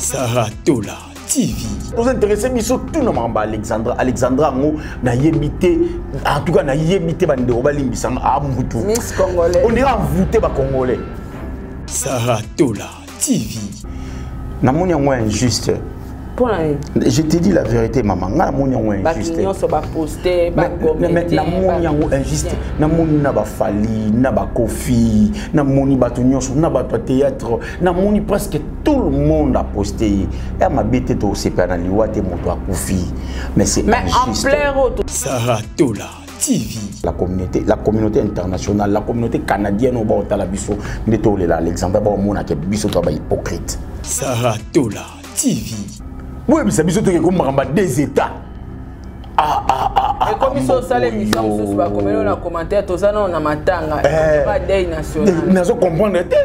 Sarah Tola TV. Toza intéressé biso tout na makambo Alexandra. Alexandra yango nayebi te en tout cas nayebi te bandeko balimbisa nga a mutu. Miss Congolais. On dirait envoûté ba Congolais. Sarah Tola TV. Namoni yango injuste. Je te dis la vérité, maman. Nga namoni yango injuste. Nyonso ba poster, ba commenter. Namoni yango injuste. Namoni na ba Fally, na ba Koffi, namoni bato nyonso, na bato ya théâtre, namoni presque tout le monde a posté ye. Ya mabe te tosepela na liwa te moto akufi. Mais c'est injuste. Sarah Tola TV. La communauté internationale, la communauté canadienne oyo baotala biso nde tolela Alexandre baomonaka biso to ba hypocrite. Sarah Tola TV. Boyebisa biso toke komakambo des états. Ah, ah, ah, ah, ekomi so osala émission mosusu bakomeli na commentaire toza nano na matanga ba deuil national. Nazo comprendre te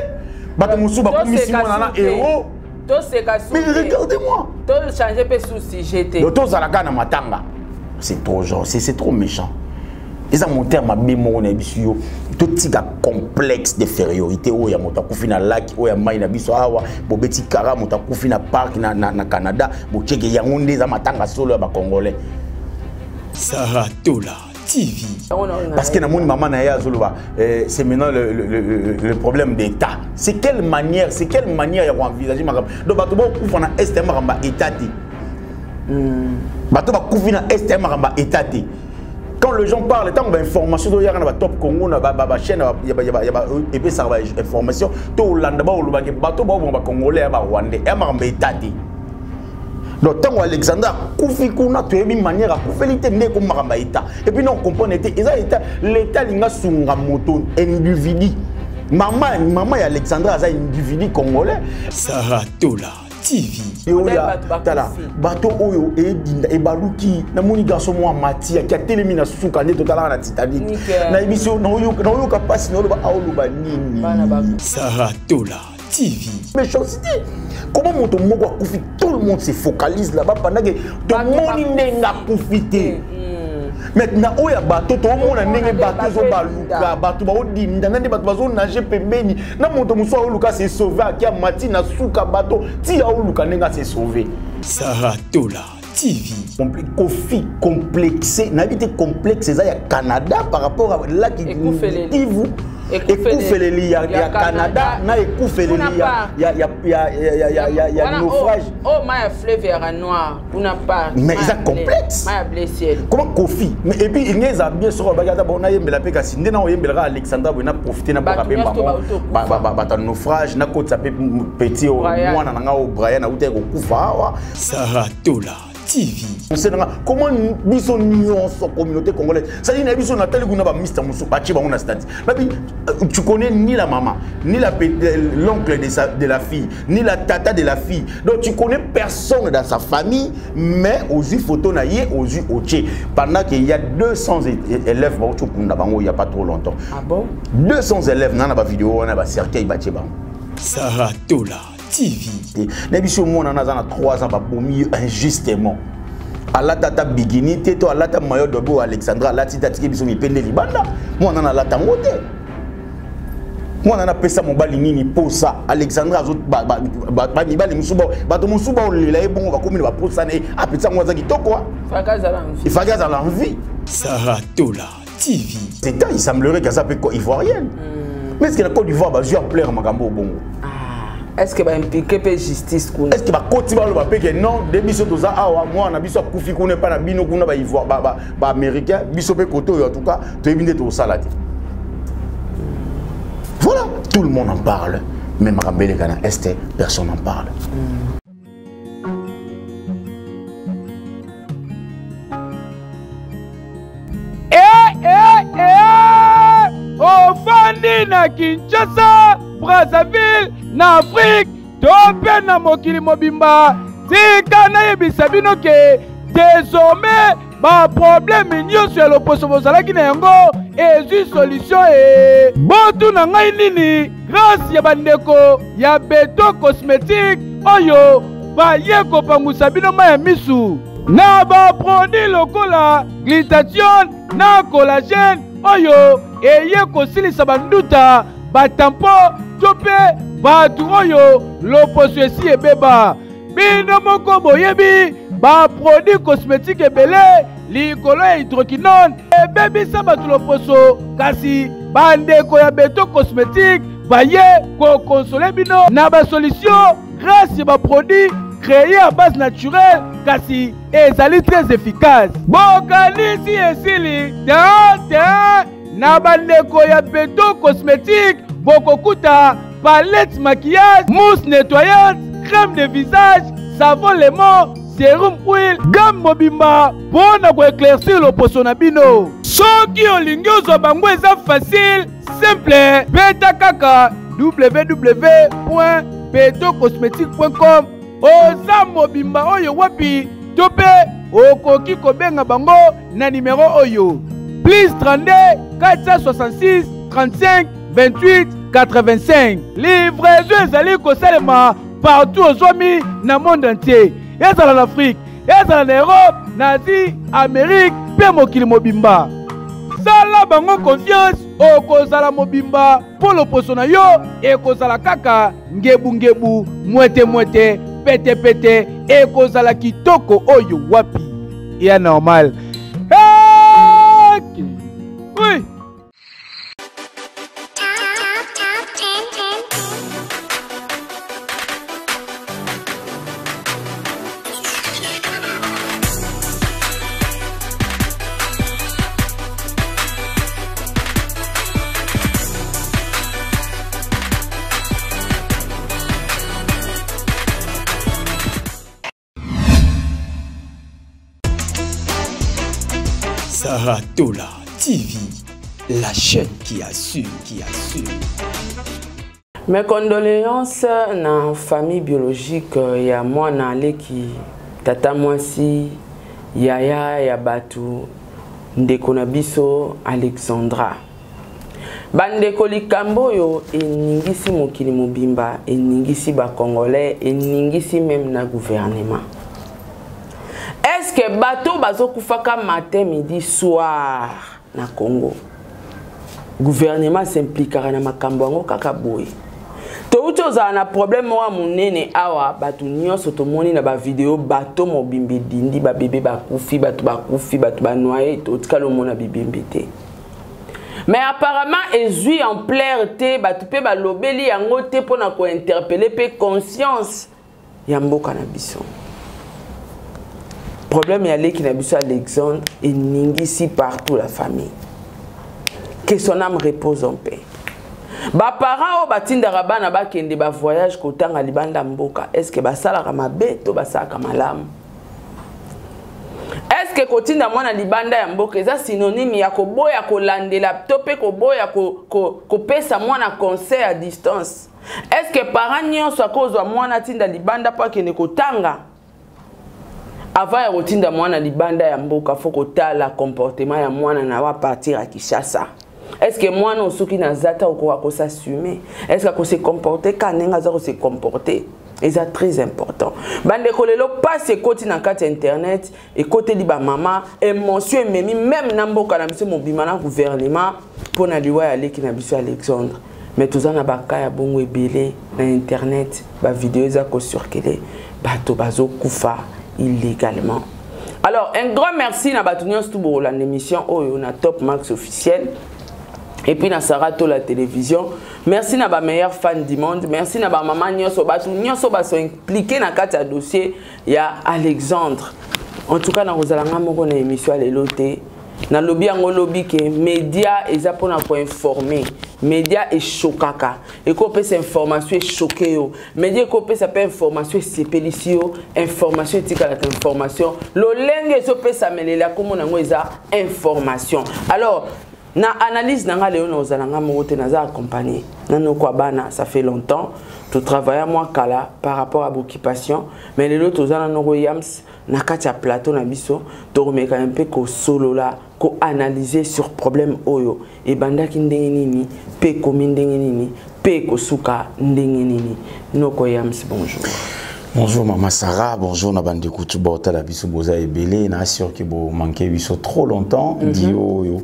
bato mosusu bakomisi mwana na héros. Toseka. Mais regardez-moi. Tochange mpe sous sujet te. Donc tozalaka na matanga, c'est trop genre, c'est trop méchant. Eza moteur mabe moko na biso yo totika complexe d'infériorité oyo ya moto akufi na laki oyo ya mai na biso awa bobeti kara moto akufi na parc na, na, na Canada botieke yango nde eza matanga solo ya bacongolais. Sarah Tola TV. Parce que namoni mama na ye azoloba c'est maintenant le problème d'État. C'est quelle manière, c'est quelle manière ya koenvisager makambo? Donc bato bakokufa na est ya makambo ya État te. Bato bakufi na est ya makambo ya État te. Quand les gens parlent, tant que information il y a top Congo na ba chaîne ya ba epesaka ba information to Hollande ba olobaki bato ba ba congolais ba rwandais ya makambo ya État te. Donc ntango Alexandre akufi kuna toyebi manière akufeli te nde ekomi makambo ya État. Et puis non comprendre te eza État, l'État alinga sunga moto individu. Mama, mama ya Alexandre aza individu congolais. Sarah Tola TV. Oya, tala bato oyo edinda ebaluki namoni garçon mwa mati aki atelemi na suka nde totalaka na Titanic. Nayebi so naoyoka mpasi naoloba aoloba nini. Sarah Tola TV. Méchanceté. Comment moto moko akufi, tout le monde se focalise là-bas pendant que tomoni ndenge akufi te. Maintenant oyo ya bato toomona ndenge bato ezobaluka bato baodinda na nde bato bazonage pembeni na moto mosusu aoluka se sauve aki amati na suka bato ti aoluka ndenge ase sauve. Sarah Tola TV. Koffi complexé, nayebi te complexe eza ya Canada par rapport à laki Kivu. Ekufeleli ya Canada na ekufeleli ya naufrage. Oh, ma ya fleuve ya noir kuna part. Mais eza complexe. Ma ya bleu ciel. Comment Koffi? Mais et puis il eza bien sûr ba bon na yembela pe kasi nde na oyembela Alexandra bo na profiter na boka pe bango ba ba ta naufrage na kotsa pe petit mwana na nga o Brian na uta ko kufa awa. Sarah Tola TV. Comment biso nyonso communauté congolaise ça dit na biso natali kuna ba mister musu batie bango na stade babi tu connais ni la maman ni la l'oncle de sa de la fille ni la tata de la fille, donc tu connais personne dans sa famille, mais ozui photo na ye ozui otie pendant qu'il y a 200 élèves ba kunda bango il y a pas trop longtemps. Ah bon? 200 élèves na ba vidéo na ba cercueil batie bango. Sarah Tola TV. Na biso mona na za na 3 ans ba bomi injustement. Alata ta bikini te to alata maillot de bain Alexandra alati ta tiki biso mipende libanda. Mwana na alata ngo te. Mwana na pesa mobali nini posa Alexandra azo ba mibali musu ba bato musu ba olela ye bongo bakomi na ba posa na ye apetisa ngo aza kitoko. Faka azala en vie. Faka azala en vie. Sarah Tola TV. C'est temps il semblerait qu'aza pe ivoirienne. Mais est-ce que la Côte d'Ivoire ba jouer plaire makambo bongo? Est-ce que ba impliqué pe justice kuna? Est-ce que ba koti ba loba pe que non, de biso toza awa moi na biso akufi kuna pa na bino kuna ba Ivoire ba ba, ba américain biso pe koto en tout cas to yebinde to sala te. Voilà, tout le monde en parle, mais Marambele kana est personne n'en parle. Eh eh eh! Ofandi na Kinshasa, Brazzaville, na Afrique to mpe na mokili mobimba, tika nayebisa bino ke désormais ba problème nyonso ya loposo bozalaki na yango ezwi solution. E botuna ngai nini grâce ya bandeko ya Beto Cosmétique oyo baye kopangusa bino mai ya misu na ba produit lokola glutathione na collagène oyo eye kosilisa banduta, ba tampon to mpe bato oyo loposo esi ebeba. Bino moko boyebi ba produits cosmétiques ebele likolo ya hydroquinone ebebisa bato loposo, kasi bandeko ya Beto Cosmétique baye kokonsole bino na ba solution grâce ya ba produits créés à base naturelle kasi ezali très efficace. Bokanisi esili te te na bandeko ya Beto Cosmétique bokokuta palette maquillage, mousse nettoyante, crème de visage, savon lemon, serum huile, gamme mobimba mpo na koeclaircir loposo na bino. Soki olingi ozwa bango eza facile, simple, beta kaka www.betocosmetique.com. Oza mobimba oyo wapi to mpe okoki kobenga bango na nimero oyo plus 32 466 35 28 85. Livraison ezali kosalema partout ozwami na monde entier, ezala na Afrique, ezala na Europe, na Asie, Amérique mpe mokili mobimba. Sala bango confiance, okozala mobimba mpo loposo na yo ekozala kaka ngebungebu, mwetemwete, petepete, ekozala kitoko oyo wapi ya normal. Hey! Oui. Saratola TV, la chaîne qui assure, qui assure. Mes condoléances na famille biologique ya mwana leki tata mwasi yaya ya batu ndeko na biso Alexandra. Bandeko, likambo oyo eningisi mokili mobimba, eningisi ba Congolais, eningisi même na gouvernement. Est-ce que bato bazokufaka matin, midi, soir na Congo? Gouvernement s'impliquera na makambo yango kaka boye. Touti ozala na problème moko ya monene awa, bato nyonso tomoni na ba video, bato mobimbi dindi, ba bébé bakufi, bato bakufi, bato banoye, totikali omona bibembe te. Mais apparemment ezwi ampleur te, bato mpe balobeli yango te mpona kointerpeller mpe conscience ya mboka na biso. Problème ya leki na biso Alexandre eningisi partout la famille. Que son âme repose en paix. Ba parents oyo batindaka bana bakende ba voyage kotanga libanda mboka, est-ce que basalaka mabe to basalaka malamu? Est-ce que kotinda mwana libanda ya mboka eza synonyme ya koboya kolandela to pe koboya kopesa mwana conseil à distance? Est-ce que parent nyonso akozwa mwana atinda libanda po akende kotanga? Avant ya kotinda mwana libanda ya mboka, faut kotala comportement ya mwana na wa partir à Kinshasa. Est-ce que mwana osoki na zata okoka ko s'assumer? Est-ce que ko se comporter ka ndenge aza ko se comporter? Eza très important. Bandeko lelo passe ekoti na kati ya internet, ekoteli ba mama, émotion ememi même na mboka na biso mobima na gouvernement pona liwa ya leki na biso Alexandre. Mais toza na ba cas ya bongo ebele na internet, ba vidéo eza ko circuler, bato bazo kufa illégalement. Alors un grand merci na bato nyonso tout bolanda émission oyo na Top Max officiel et puis na Saratola télévision. Merci na ba meilleurs fans du monde, merci na ba maman nyonso, bato nyonso ba sont impliqués na kati ya dossier ya Alexandre. En tout cas na kozala nga moko na émission ya lelo te. Na lobi yango lobi ke média eza pona ko informer. Média echokaka. Eko pesa information echoquer yo. Média eko pesa pe information esepelisi yo. Information etikala ka information. Lolenge ezo pesa melela komo nango eza information. Alors na analyse nanga leo na ozala nga moko te, naza accompagné. Na noko bana, ça fait longtemps. To travailler moi kala par rapport à l'occupation, mais lelo tozana noko yams na kati ya plateau na biso, to remeka un peu ko solola, ko analyser sur problème oyo ebandaki ndenge nini, pe komi ndenge nini, pe kosuka ndenge nini. Noko Yams, bonjour. Bonjour Maman Sarah, bonjour na bandeko tout botala biso boza ebele na sûr que bo manquer biso trop longtemps mm -hmm. dio yo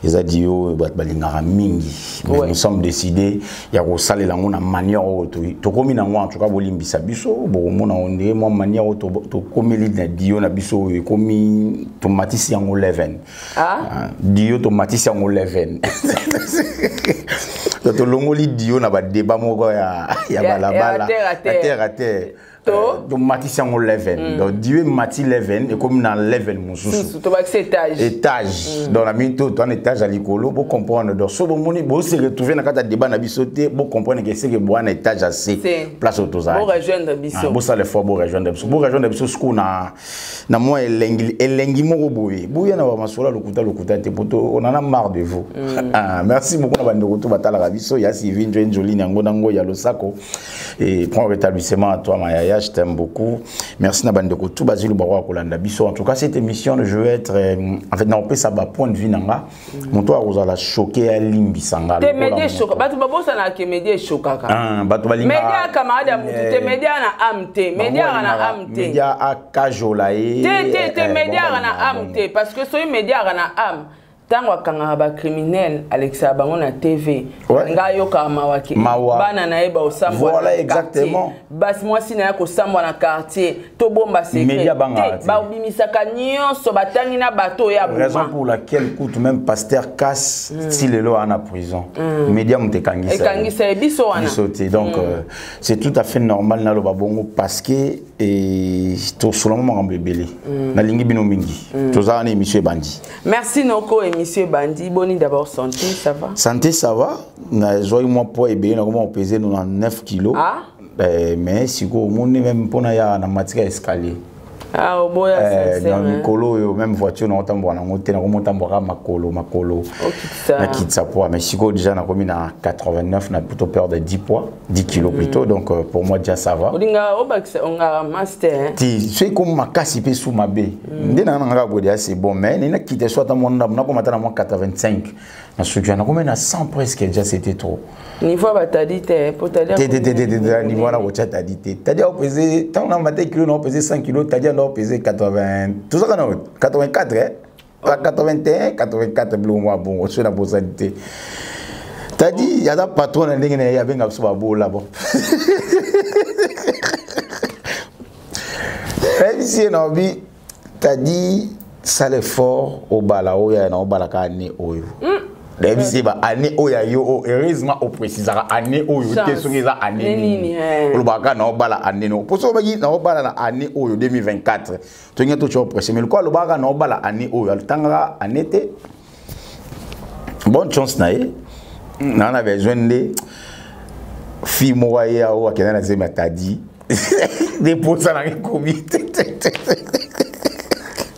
eza dio bat balingaka mingi mais ouais. nous sommes décidés ya kosalela yango na manière oyo tokomi nango en tout cas bolimbisa biso bokomona on dirait mwa manière oyo tokomeli na dio na biso oyo ekomi tomatisi yango 11 ah? ah dio tomatisi yango 11 donc tolongoli dio na badeba moko ya, ya balabala ya terre à terre tomatisi yango 11 mm. Donc dio emati 11 ekomi na 11 mosusu tobakisi étage étage mm. Donc na mingi to toana étage ya likolo, bocomprendre. Donc so bomoni bose retrouve na kati ya débat na biso te, bocomprendre ke seke boa na étage ya c place oyo tozali. Borejoindre biso. Bosala effort, borejoindre biso, borejoindre biso sikoyo na mwa elengi elengi moko boye boya na bamasolo ya lokuta lokuta te po on en a marre de vous mm. Ah, merci beaucoup na bandeko to batalaka biso ya Sylvie Njoe Njoline yango nango ya losako et prends rétablissement à toi Mayaya, je t'aime beaucoup. Merci na bandeko tout bazili bakwa kolanda biso. En tout cas, cette émission, je vais être en fait na opesa ba point de vue nanga moto akozala choqué, alimbisa nga. Te, média echoka bato, babosanaka ke média echokaka. Ah, bato balinga média camarade ya mutu te, média na âme te, média na âme te. Média akajola ye. Te, te, te, média na âme te, parce que soki média na âme, ntango akangaka bacriminel, alekisaka bango na TV, ngai ayokaka mawa ke bana na ye baosambwa. Voilà, exactement. Basi mwasi na ye kosambwa na quartier, tobomba secret te, babimisaka nyonso, batangi na bato oyo. Raison pour laquelle kutu même pasteur Cass ti lelo ana prison, média moto ekangisa. Ekangisa ye, biso wana. Biso te. Donc c'est tout à fait normal naloba bongo parce que tosolama makambo ebele. Nalingi bino mingi, tozala na émission ebandi. Merci noko, émission ebandi. Boni d'abord santé, ça va? Santé ça va, nazwaki mwa poids ebele, nakoma kopese 99 kilos. Ah? Eh, mais sikoyo omoni même mpona ya na matika escalier. Ah, oboya. Eh, na mikolo oyo même voiture nakotamboka nango te, nakomi otamboka makolo makolo, nakitisa poids. Mais sikoyo déjà nakomi na 89, na plutôt perdre 10 poids, 10 kilos plutôt. Donc pour moi déjà ça va. Olinga obakisa ongaka master. Ti soki komi makasi mpe su mabe nde nanga nanga boye, déjà c'est bon. Mais nini nakita so ata mwa ndambo, nakoma ata na mwa 85 na soki nakomi na 100 presque, déjà c'était trop. Niveau batadi te, po tadi. Te, te, te, te, te, niveau wana kotia tadi te. Tadi aopese ntango na mate kilo na opese 100 kilo, tadi anda opese 80, tozaka na 84, eh? 81, 84, biloko mwa bongo. Soki na bosani te, tadi aza patron na ndenge na ye, abenga biso babola. Bon, nayebisi ye na obi tadi sala effort obala oyo ya na obalaka ane oyo. Nayebisi ye ba année oyo ya yo oyo, heureusement oprécisaka année oyo te, soki eza année nini, olobaka kaka na obala année no, mpo soki obaki na obala na année oyo 2024, tolingi totya oprécise. Mais lokola alobaka kaka na obala année oyo, atangaka année te. Bonne chance na ye. Naa na besoin nde fille moko aye oyo akenda na zemi atadi deposa nanga ekomi te.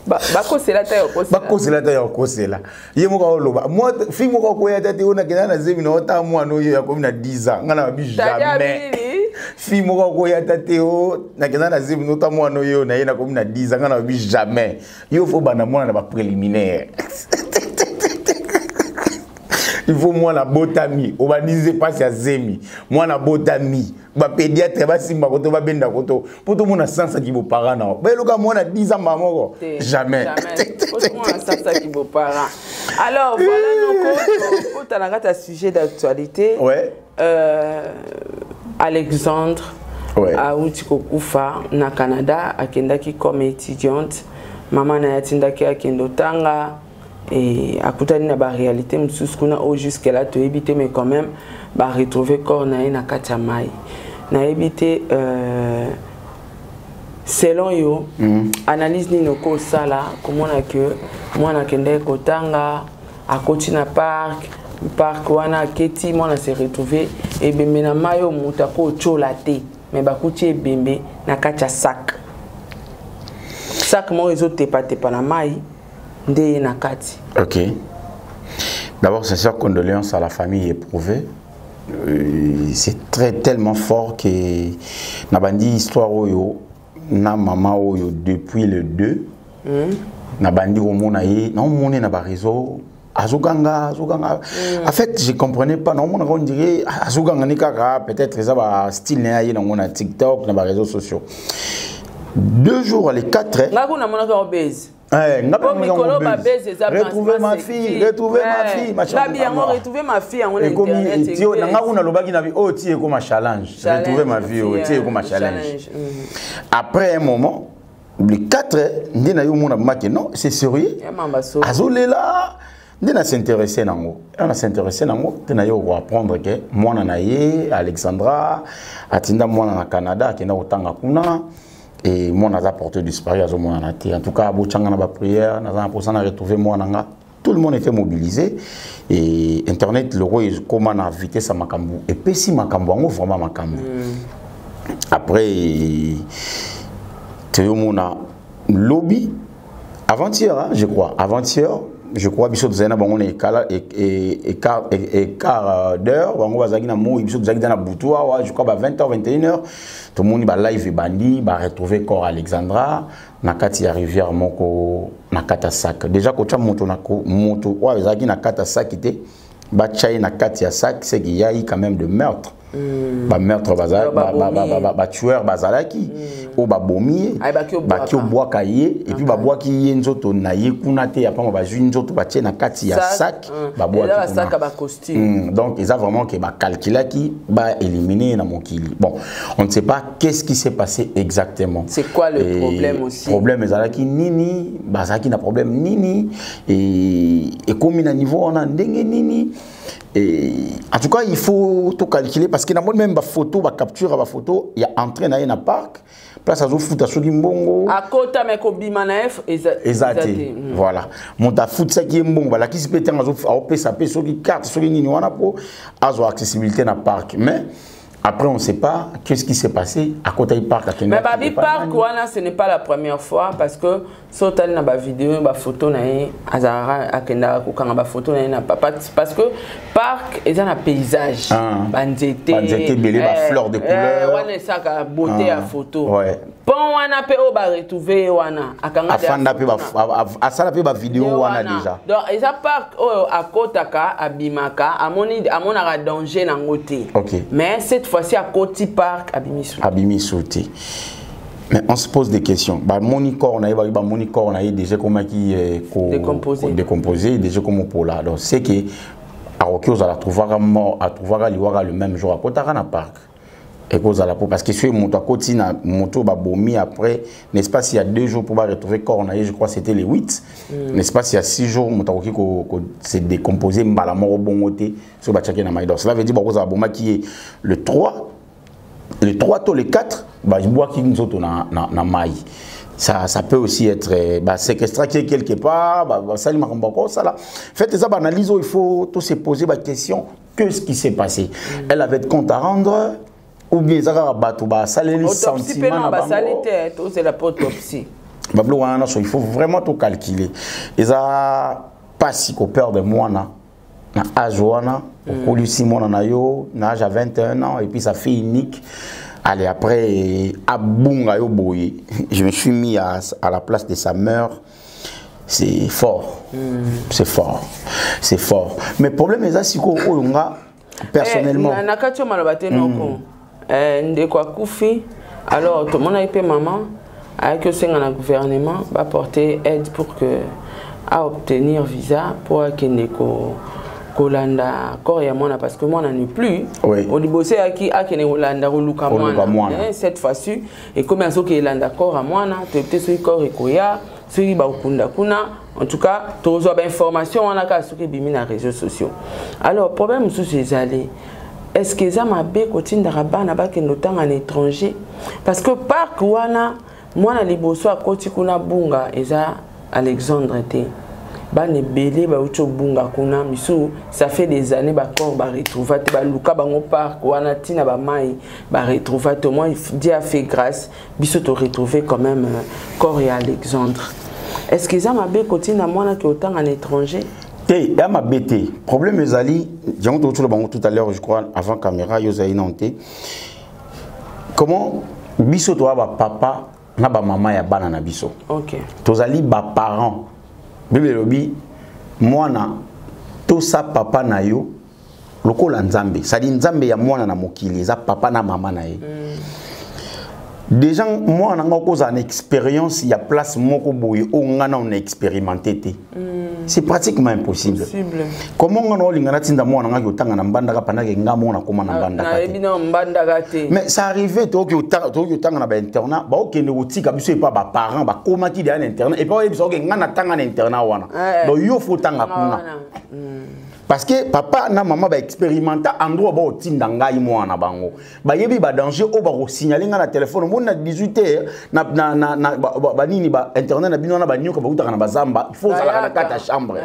Bakosela ta ya kokosela, bakosela ta ya kokosela. Ye moko aoloba fille moko akoya ta te oyo nakenda na zemi na ota mwana oyo akomi na 10 ans. Ngai na babi jamais fille moko akoya ta te o nakenda na zemi na ota mwana oyo na ye nakomi na 10 ans. Ngai na babi jamais. Yo faut banda mwana na bapréliminaire, il faut mwana botami, obandisi mpasi ya zemi, mwana botami, bapédiatre basimba koto babenda koto mpo tomona sansaki bopara na bayeluka mwana 10 ans mbala moko, jamais. Alors voilà noko, tokota na kati ya sujet d'actualité. Alexandre auti kokufa na Canada, akendaki comme étudiante, mama na ye atindaki akende otanga e akutani na baréalité mosusu kuna oyo jusque là toyebi te. Mais quand même baretrouve corps na ye na kati ya mai. Nayebi te, selon yo, analyse nini okosala komona ke mwana akendaki kotanga, akoti na parc, parc wana aketi, mwana se retrouve ebembe na mai oyo moto akotyola te, mais bakuti ebembe na kati ya sac, sac moko ezotepatepa na mai nde ye na kati? Ok, d'abord sincère condoléance à la famille éprouvée. C'est très tellement fort que nabandi histoire oyo na mama oyo depuis le 2. Nabandi komona ye, naomona na baréseau. Azoganga, azoganga. En fait, je comprenais pas. Non, on dirait azoganga ni kaka, peut-être eza ba style na ye nango na TikTok, na ba réseaux sociaux. 2 jours, les quatre. Nga kuna monaka obese. Eh, nga pe mikolo ba buzz eza. Retrouver ma fille, retrouver ma fille, machin. Babi yango, retrouver ma fille yango na internet. Tio na nga kuna lobaki na bi oh ti ekoma challenge. Retrouver ma fille, oh ti ekoma challenge. Après un moment, le 4 nde na yo mona make non, c'est sérieux. Azolela nde na s'intéresse nango, na s'intéresse nango te, na yo koapprendre ke mwana na ye Alexandra atinda mwana na Canada, akenda kotanga kuna et mwana aza porté disparu, azomonana te. En tout cas, botyanga na baprière, naza na mposa na retrouver mwana nga. Tout le monde était mobilisé et internet loro ekóma na vitesse ya makambo, epesi makambo yango vraiment makambo. Après toyomona lobi, avant-hier, hein, je crois avant-hier, je crois, biso tozali na bango na écart, écart d'heure. Bango bazalaki na moi, biso tozalaki na butu awa, je crois ba 20h, 21h, tomoni ba live ebandi, baretrouve corps Alexandra na kati ya rivière moko, na kati ya sac. Déjà kotya moto na moto oyo ezalaki na kati ya sac te, batya ye na kati ya sac, c'est qu'il y a eu quand même de meurtre. Bameurtre, batueur bazalaki oyo babomi ye, baki obwaka ye et puis babwaki ye nzoto na ye kuna te ya pamba, bazwi nzoto, batie na kati ya sac, babwaki. Donc eza vraiment ke bacalculaki baéliminer ye na mokili. Bon, on ne sait pas qu'est-ce qui s'est passé exactement. C'est quoi le et problème aussi? Problème ezalaki nini? Bazalaki na problème nini? Ekomi na niveau wana ndenge nini? Et en tout cas, il faut tout calculer parce que dans même ba photo, ba capture, ba photo, il y a entrée na na parc, place azofuta soki mbongo. Akota me kobima na f. Eza te. Voilà, moto afutisaki ye mbongo, balakisi mpe ntango aopesa mpe soki carte, soki nini wana mpo azwa accessibilité na parc. Mais après, on ne sait pas qu'est-ce qui s'est passé. À côté du parc, à Mais babi parc wana, ce n'est pas la première fois, parce que so otali na bavideo, bafoto na ye, azalaka akendaka kokanga bafoto na ye na papa, parce que parc eza na paysage, banzete. Banzete ebele, bafleur de couleur. Wana esaka beauté ya photo. Pont wana mpe oyo baretrouve ye wana, akanga. Afanda mpe, asala mpe bavideo wana déjà. Donc eza parc oyo akotaka, abimaka, amoni amonaka danger nango te. Mais cette fois-ci akoti parc, abimi su. Abimi su te. Mais on se pose des questions. Bamoni corps na ye, bamoni corps na ye déjà komaki décomposé. Décomposé déjà comme pola. Donc c'est que akoki ozala trouvaka mort, atrouvaka liwaka le même jour akotaka na parc. Ekozala po parce que soki moto akoti na moto babomi, après, n'est-ce pas, s'il y a 2 jours pour retrouver corps na ye, je crois c'était les 8, n'est-ce pas, s'il y a 6 jours, moto akoki se décomposer mbala moko bongo te soki batiaki na mai. Donc cela veut dire bakozala bomaki ye le 3, le 3 to le 4, babwaki nzoto na mai. Ça peut aussi être bah, séquestré quelque part, basali makambo bakosala. Fait eza baanalyse oyo il faut to se poser baquestion: qu'est-ce qui s'est passé? Elle avait de compte à rendre ou bien eza kaka bato basaleli sentiment na basali te? Tozela po autopsie. Babiloko wana nyonso, il faut vraiment to calculer. Eza mpasi koperdre mwana na age wana. Okolisi mwana na yo na age ya 21 ans et puis sa fille unique. Allez, après abunga yo boye, je me suis mis à la place de sa mère. C'est fort, c'est fort, c'est fort. Mais problème eza sikoyo oyo nga personnellement eh, na kati oyo maloba te noko. Ndeko akufi, alors tomonaki mpe mama ayaki osenga na gouvernement baporter aide pour que aobtenir visa mpo akende ko kolanda corps ya mwana, parce que mwana n'est plus. Oliboso eyaki akende kolanda, koluka mwana. Cette fois-ci ekomi azoki elanda corps ya mwana. Toyebi te soki corps ekoya, soki bakokunda kuna. En tout cas, tozwa bainformation wana kaka soki ebimi na réseaux sociaux. Alors problème mosusu ezali: est ce que eza mabe kotindaka bana bakende otanga na étranger? Parce que parc wana, mwana liboso akoti kuna bunga eza Alexandre te. Bana ebele bauti obunga kuna, misu ça fait des années, bacorps baretrouva te. Baluka bango parc wana ntina bamai, baretrouva te. Moi, Dieu a fait grâce, biso toretrouve quand même corps ya Alexandre. Est ce que eza mabe kotinda mwana ke otanga na étranger? Te, ya mabe te. Problème ezali yango tokotula bango tout à l'heure, je crois avant caméra yo ozali nano te. Comment biso toya bapapa na bamama ya bana na biso, tozali baparent. Bible elobi mwana Tosa papa na yo lokola Nzambe. C'est-à-dire Nzambe ya mwana na mokili, eza papa na mama na ye. Déjà mwana nga okozala na expérience ya place moko boye oyo nga na ona expérimenté te. C'est pratiquement impossible. Possible. Comment nga na olinga natinda mwana nga kotanga na Mbandaka pendant que nga mona koma na Mbandaka te? Nayebi na Mbandaka te. Mais ça arrivait, tokoki otanga na bainternat, baokende kotika biso epa baparent bakomaki deya na internat, epa oyebisa oke nga natanga na internat wana. Donc yo faut otanga kuna. Wana. Parce que papa na mama baexpérimenta endroit baotinda ngai mwana bango, bayebi badanger oyo bakosignale ngai na telefone omoni na 18 heures na banini ba internet na bino wana, banyoka bakutaka na bazamba, il faut ozalaka na kati ya chambre.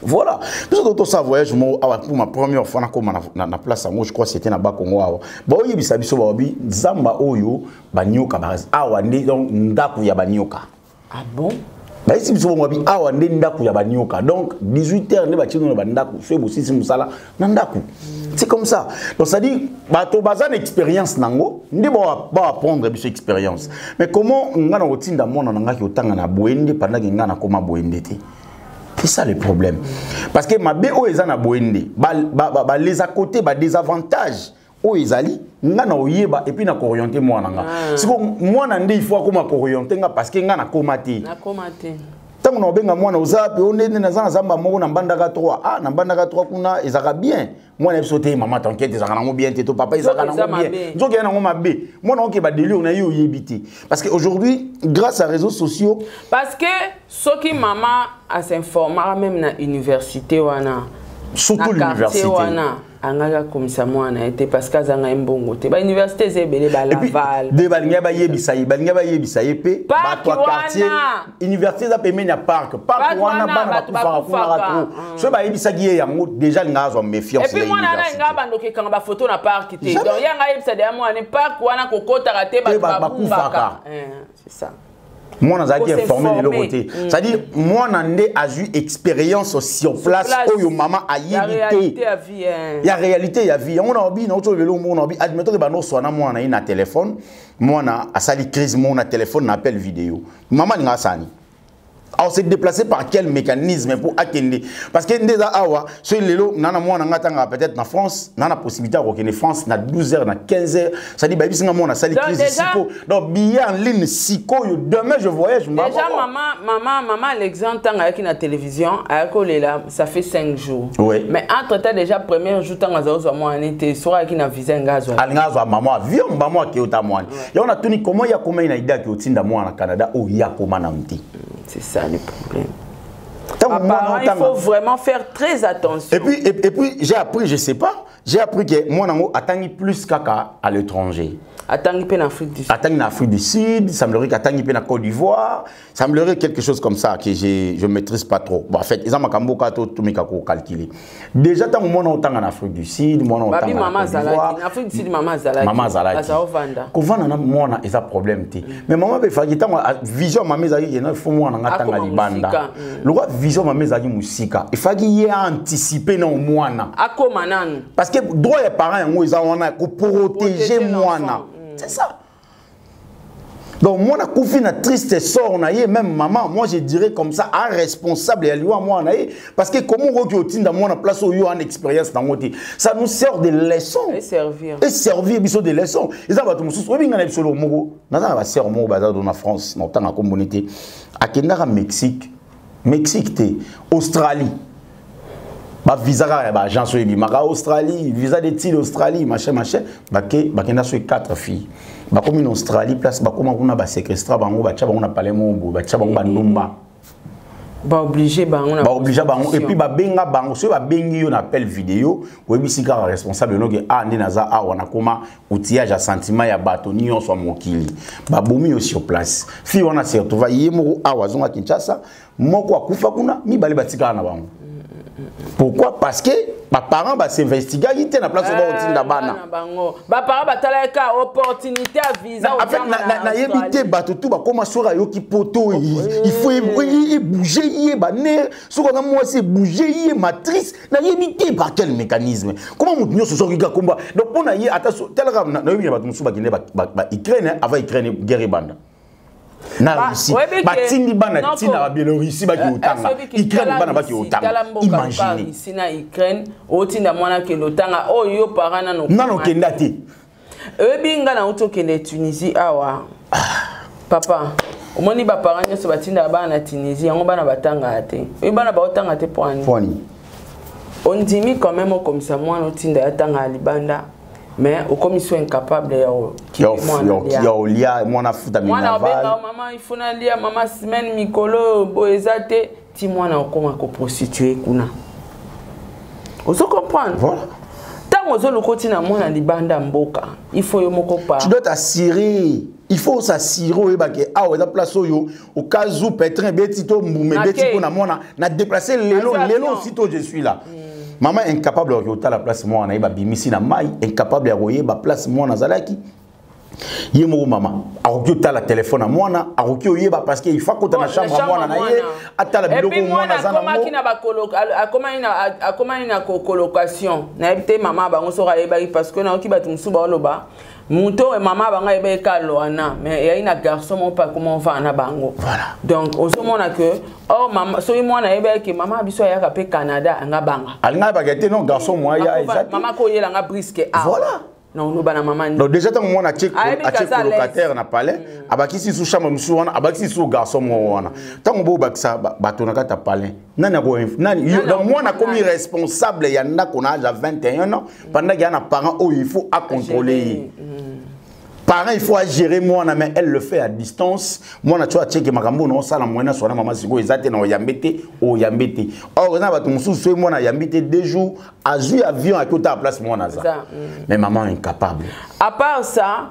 Voilà, biso tosala voyage moko awa pour ma première fois nakoma na place yango, je crois c'était na Bakongo awa. Baoyebisa biso, baobi zamba oyo banyoka awa nde, donc ndako ya banyoka. Ah bon? Bayesi biso bongo, babi awa nde ndako ya banyoka. Donc 18 heures nde batie na bandako, soki bosisi mosala na ndako, c'est comme ça. Donc c'est à dire bato baza na expérience nango nde baapprendre biso expérience. Mais comment nga na kotinda mwana na ngaki otanga na Boende pendant que nga nakoma Boende te? C'est ça le problème, parce que mabe oyo eza na Boende, les à côté, badésavantage oyo ezali, nga na oyeba et puis na kooriente mwana nga. Siko mwana nde il faut akoma kooriente nga, parce que nga nakoma te. Nakoma te. Ntango na obenga mwana, oza pe o ndenge naza na zamba moko na Mbandaka 3, ah, na Mbandaka 3 kuna ezalaka bien. Mwana biso te, mama t'inquiète, ezalaka nango bien te, to papa ezalaka Nzoka eza nango bien. Mabe. Nzoka ya nango mabe, mwana oke badélire na ye, oyebi te, parce que aujourd'hui, grâce à réseaux sociaux. Parce que soki mama asinformaka même na université wana, Surtout na quartier l'université. wana, angaki akomisa mwana ye te, parce que azanga ye mbongo te. Bauniversité eza ebele. Et puis, Balaval. de balingi bayebisa ye, balingi bayebisa ye mpe Parc bato ya quartier. wana. Université eza pembeni ya parc. Parc Parc wana wana, bana bato bakufaka kunaka bakufaka. trop. Soki bayebisaki ye yango déjà, alinga azwa méfiance Et puis na mwana wana université. alinga bandoki ekanga bafoto na parc te. Jamais. Donc ye anga ayebisa deya mwana parc wana kokotaka te, bato Bato babumbaka. bakufaka. C'est ça. Mwana azalaki informé Kosinforme. leloko te. C'est-à-dire mwana nde azwi expérience sur place place. oyo mama Ya ayebi réalité te. ya vie, hein. Ya réalité ya vie yango. Na obi na oto lelo moko na obi, admettons que bandoswana mwana na ye na téléphone, mwana asali crise moko na téléphone, na appel vidéo, mama alinga asani? Alors se déplacer par quel mécanisme pour akende? Parce que nde eza awa, soki lelo nana mwana nga atangaka peut-être na France, na possibilité ya kokende France na 12 heures, na 15 heures, c'est-à-dire bayebisi nga mwana asali Donc, crise déjà- siko, donc billet en ligne sikoyo, demain je voyage. Déjà mama Alexandre, ntango ayaki na télévision, ayaki kolela, ça fait 5 jours. Mais entre temps déjà, premier jour ntango aza kozwa mwana te, soki ayaki na visa, nga azwa. Alinga azwa mama avion, mama ake ota mwana yango. Natuni comment ya koma ye na idée ake otinda mwana na Canada oyo ye akoma nanu te? C'est ça le problème. Ntango mwana Apparemment, il otanga faut vraiment faire très attention. Et puis j'ai appris, je sais pas, j'ai appris que mwana yango atangi plus kaka à l'étranger. Atangi mpe na Afrique du Sud. Atangi na Afrique du Sud, semblerait qu'atangi mpe na Côte d'Ivoire, semblerait, quelque chose comme ça que je maîtrise pas trop. Bon, en fait, eza makambo kaka to tomeka kocalculer. Déjà ntango mwana otanga na Afrique du Sud, mwana Babi otanga na mama Côte d'Ivoire, azalaki na Afrique du Sud, mama azalaki. Mama azalaki. Aza ovanda. Kovanda na mwana eza problème te, mais mama mpe efalaki ntango vision mama ezalaki kena fo mwana nga atanga Akoma libanda. mosika. Lokwa vision mama ezalaki mosika, efalaki ye anticipe na mwana. Akoma nanu. Parce que droit ya parent yango eza wana, koprotéger Protéger mwana. l'enfant. C'est ça. Donc mwana akufi na triste sort na ye. Même maman, moi je dirais comme ça, a responsable ya liwa mwana na ye, parce que comment okoki otinda mwana place oyo ana expérience nango te? Ça nous sert de leçon. Et servir. Et servir biso de leçon. Eza bato mosusu oyebi, ngai na biso eloko moko, naza na basere moko baza do na France, na otanga komboni te, akendaka Mexique, Mexique te, Australie, bavisa kaka ya baagence oyo ebimaka Australie, visa d'étude Australie, machin machin. Bake, bakenda soki 4 filles, bakomi na Australie, place bakóma kuna, baséquestra bango, batya bango na palais moko boye, batya bango bandumba. Baoblige bango na Baoblige bango et puis babenga bango. Soki babengi yo na appel vidéo, oyebisi kaka responsable noke a nde naza awa, nakoma outillage ya sentiment ya bato nyonso ya mokili. Babomi yo sur place. Fille wana se retrouva ye moko awa, azonga Kinshasa, moko akufa kuna, mibale batikala na bango. Pourquoi? Parce que baparent basinvestigaki te na place oyo baotinda bana. Bango baparent batalaki ka opportunité ya visa. En fait, nayebi te, bato tu bakóma, soki ayoki poto, il faut ebouge ye banerfs, soki aza mwasi, ebouge ye matrice. Nayebi te par quel mécanisme, comment moto nyonso soki ka komba. Donc mpo na ye, ata talaka, nayebi na bato mosusu bakende Ukraine avant Ukraine guerre ebanda. Na Russie batindi bana ntina ba Biélorussie baki otanga, Ukraine bana baki otanga. Imagine Russie na Ukraine, otinda mwana kende otanga, oyo yo parent nano nano okenda te. Oyebi, nga nauti okende Tunisie awa, papa. Omoni, baparent nyonso batindaka bana na Tunisie, yango bana batangaka te. Oyebi bana baotanga te mpo ani? Pwani? Ondimi quand même okomisa mwana, otinda ye atanga ya libanda, mais okomi so incapable ya ya olia mwana, futa. Mwana obenga: "Mama, il faut nalia, mama, semaine mikolo boye eza te." Ti mwana okóma koprostitue kuna, ozo comprendre? Voilà. Ntango ozoluka otina mwana libanda mboka, il faut yo moko pa Tu dois t'assurer, il faut s'assurer, oyeba ke awa eza place oyo, au cas où pétrin ebeti to mbuma ebeti, mpona mwana na déplacer lelo lelo, aussitôt je suis là. Mama incapable ya kotala place mwana ye babimisi na mai, incapable ya koyeba place mwana azalaki. Ye moko mama akoki otala telefone ya mwana, akoki oyeba, parce que il faut akota na chambre ya mwana na ye, atala biloko mwana aza nango. Akomaki na colocation, nayebi te mama bango soki ayebaki, parce que nayoki bato mosusu baoloba moto oyo mama bango ayebaki ka wana, mais eyai na garçon moko mpe akoma ovanda na bango. Voilà. Donc ozomona ke or mama, soki mwana ayebaki ke mama biso ayaka mpe Canada, anga banga. Alinga ayebaka te, non, garçon mo aya eza te. Mama koyelanga briske awa. Voilà. Na oloba na mama. Donc déjà, ntango mwana atie colocataire na palais, abakisi su chambre mosusu wana, abakisi su garçon moko wana. Ntango bobakisa bato na kati ya palais, nani ako nani? Donc mwana akomi responsable ya ndako na age ya 21 ans, pendant qu'il y a na parent oyo il faut acontrôler ye. Parent, il faut gérer mwana, mais elle le fait à distance. Mwana tu atieke makambo na osala mwana sona mama sikoyo eza te na oyambe te, oyambe te. Or eza na bato mosusu, soki mwana ayambi te 2 jours, azwi avion, aki otala place mwana aza. Mais maman incapable. À part ça,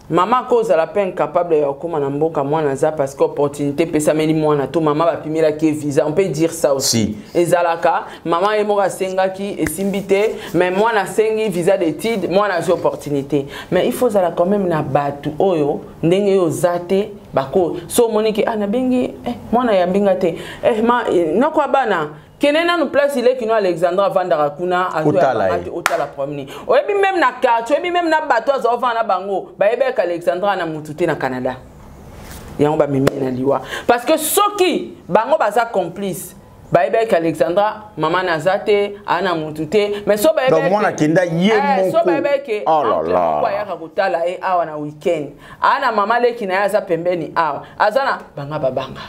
mama akozala mpe incapable ya kokóma na mboka mwana aza, parce que opportunité epesameli mwana to mama bapimelaki ye visa, on peut dire ça aussi. Si. Ezalaka mama ye moko asengaki, esimbi te, mais mwana asengi visa d'étude, mwana azwi opportunité. Mais il faut ozala quand même na bato oyo ndenge oyo oza te, bako so omoni ke ah, nabengi eh, mwana yambi nga te, eh, ma eh, noko ya bana, kende nanu place ileki no Alexandre avandaka kuna. Otala ye. Otala problème oyebi même na quartier, oyebi même na bato aza ovanda na bango, bayebaka Alexandre na mutu te na Canada. Yango bamemi ye na liwa, parce que soki bango baza complice, bayebaki Alexandra mama naza te, aa na mutu te, mais so Donc mwana akenda ye so moko. Bayebaki Oh là là. moko ayaka kotala ye awa na weekend, aa na mama leki na ye aza pembeni awa, aza na banga babanga.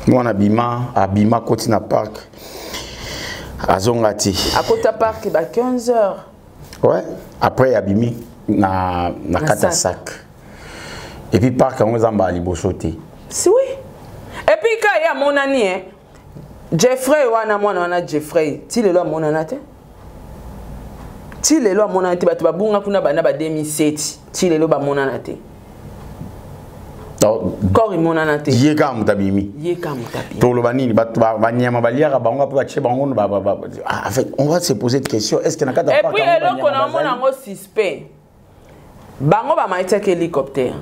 Mwana abima, abima, akoti na parc, azonga te. Akota parc ba 15 heures. Ouais, après abimi na kati ya sac. Sac, et puis parc yango eza mbala liboso te. Si, oui, et puis ka ye amonani e Jeffrey wana, mwana wana Jeffrey, ti lelo amonana te, ti lelo amonana te. Bato babunga kuna banda ba 2007, ti lelo bamonana te. Donc corps emonana te. Ye kaka moto abimi. Ye ka moto abimi. Toloba nini? Bato banyama baliaka bango, mpe batie bango ah, en fait, on va se poser de questions: est ce que na kati ya et parc puis yango eloko banyama na omona bazali? yango suspect, bango bamaitiaki hélicoptère,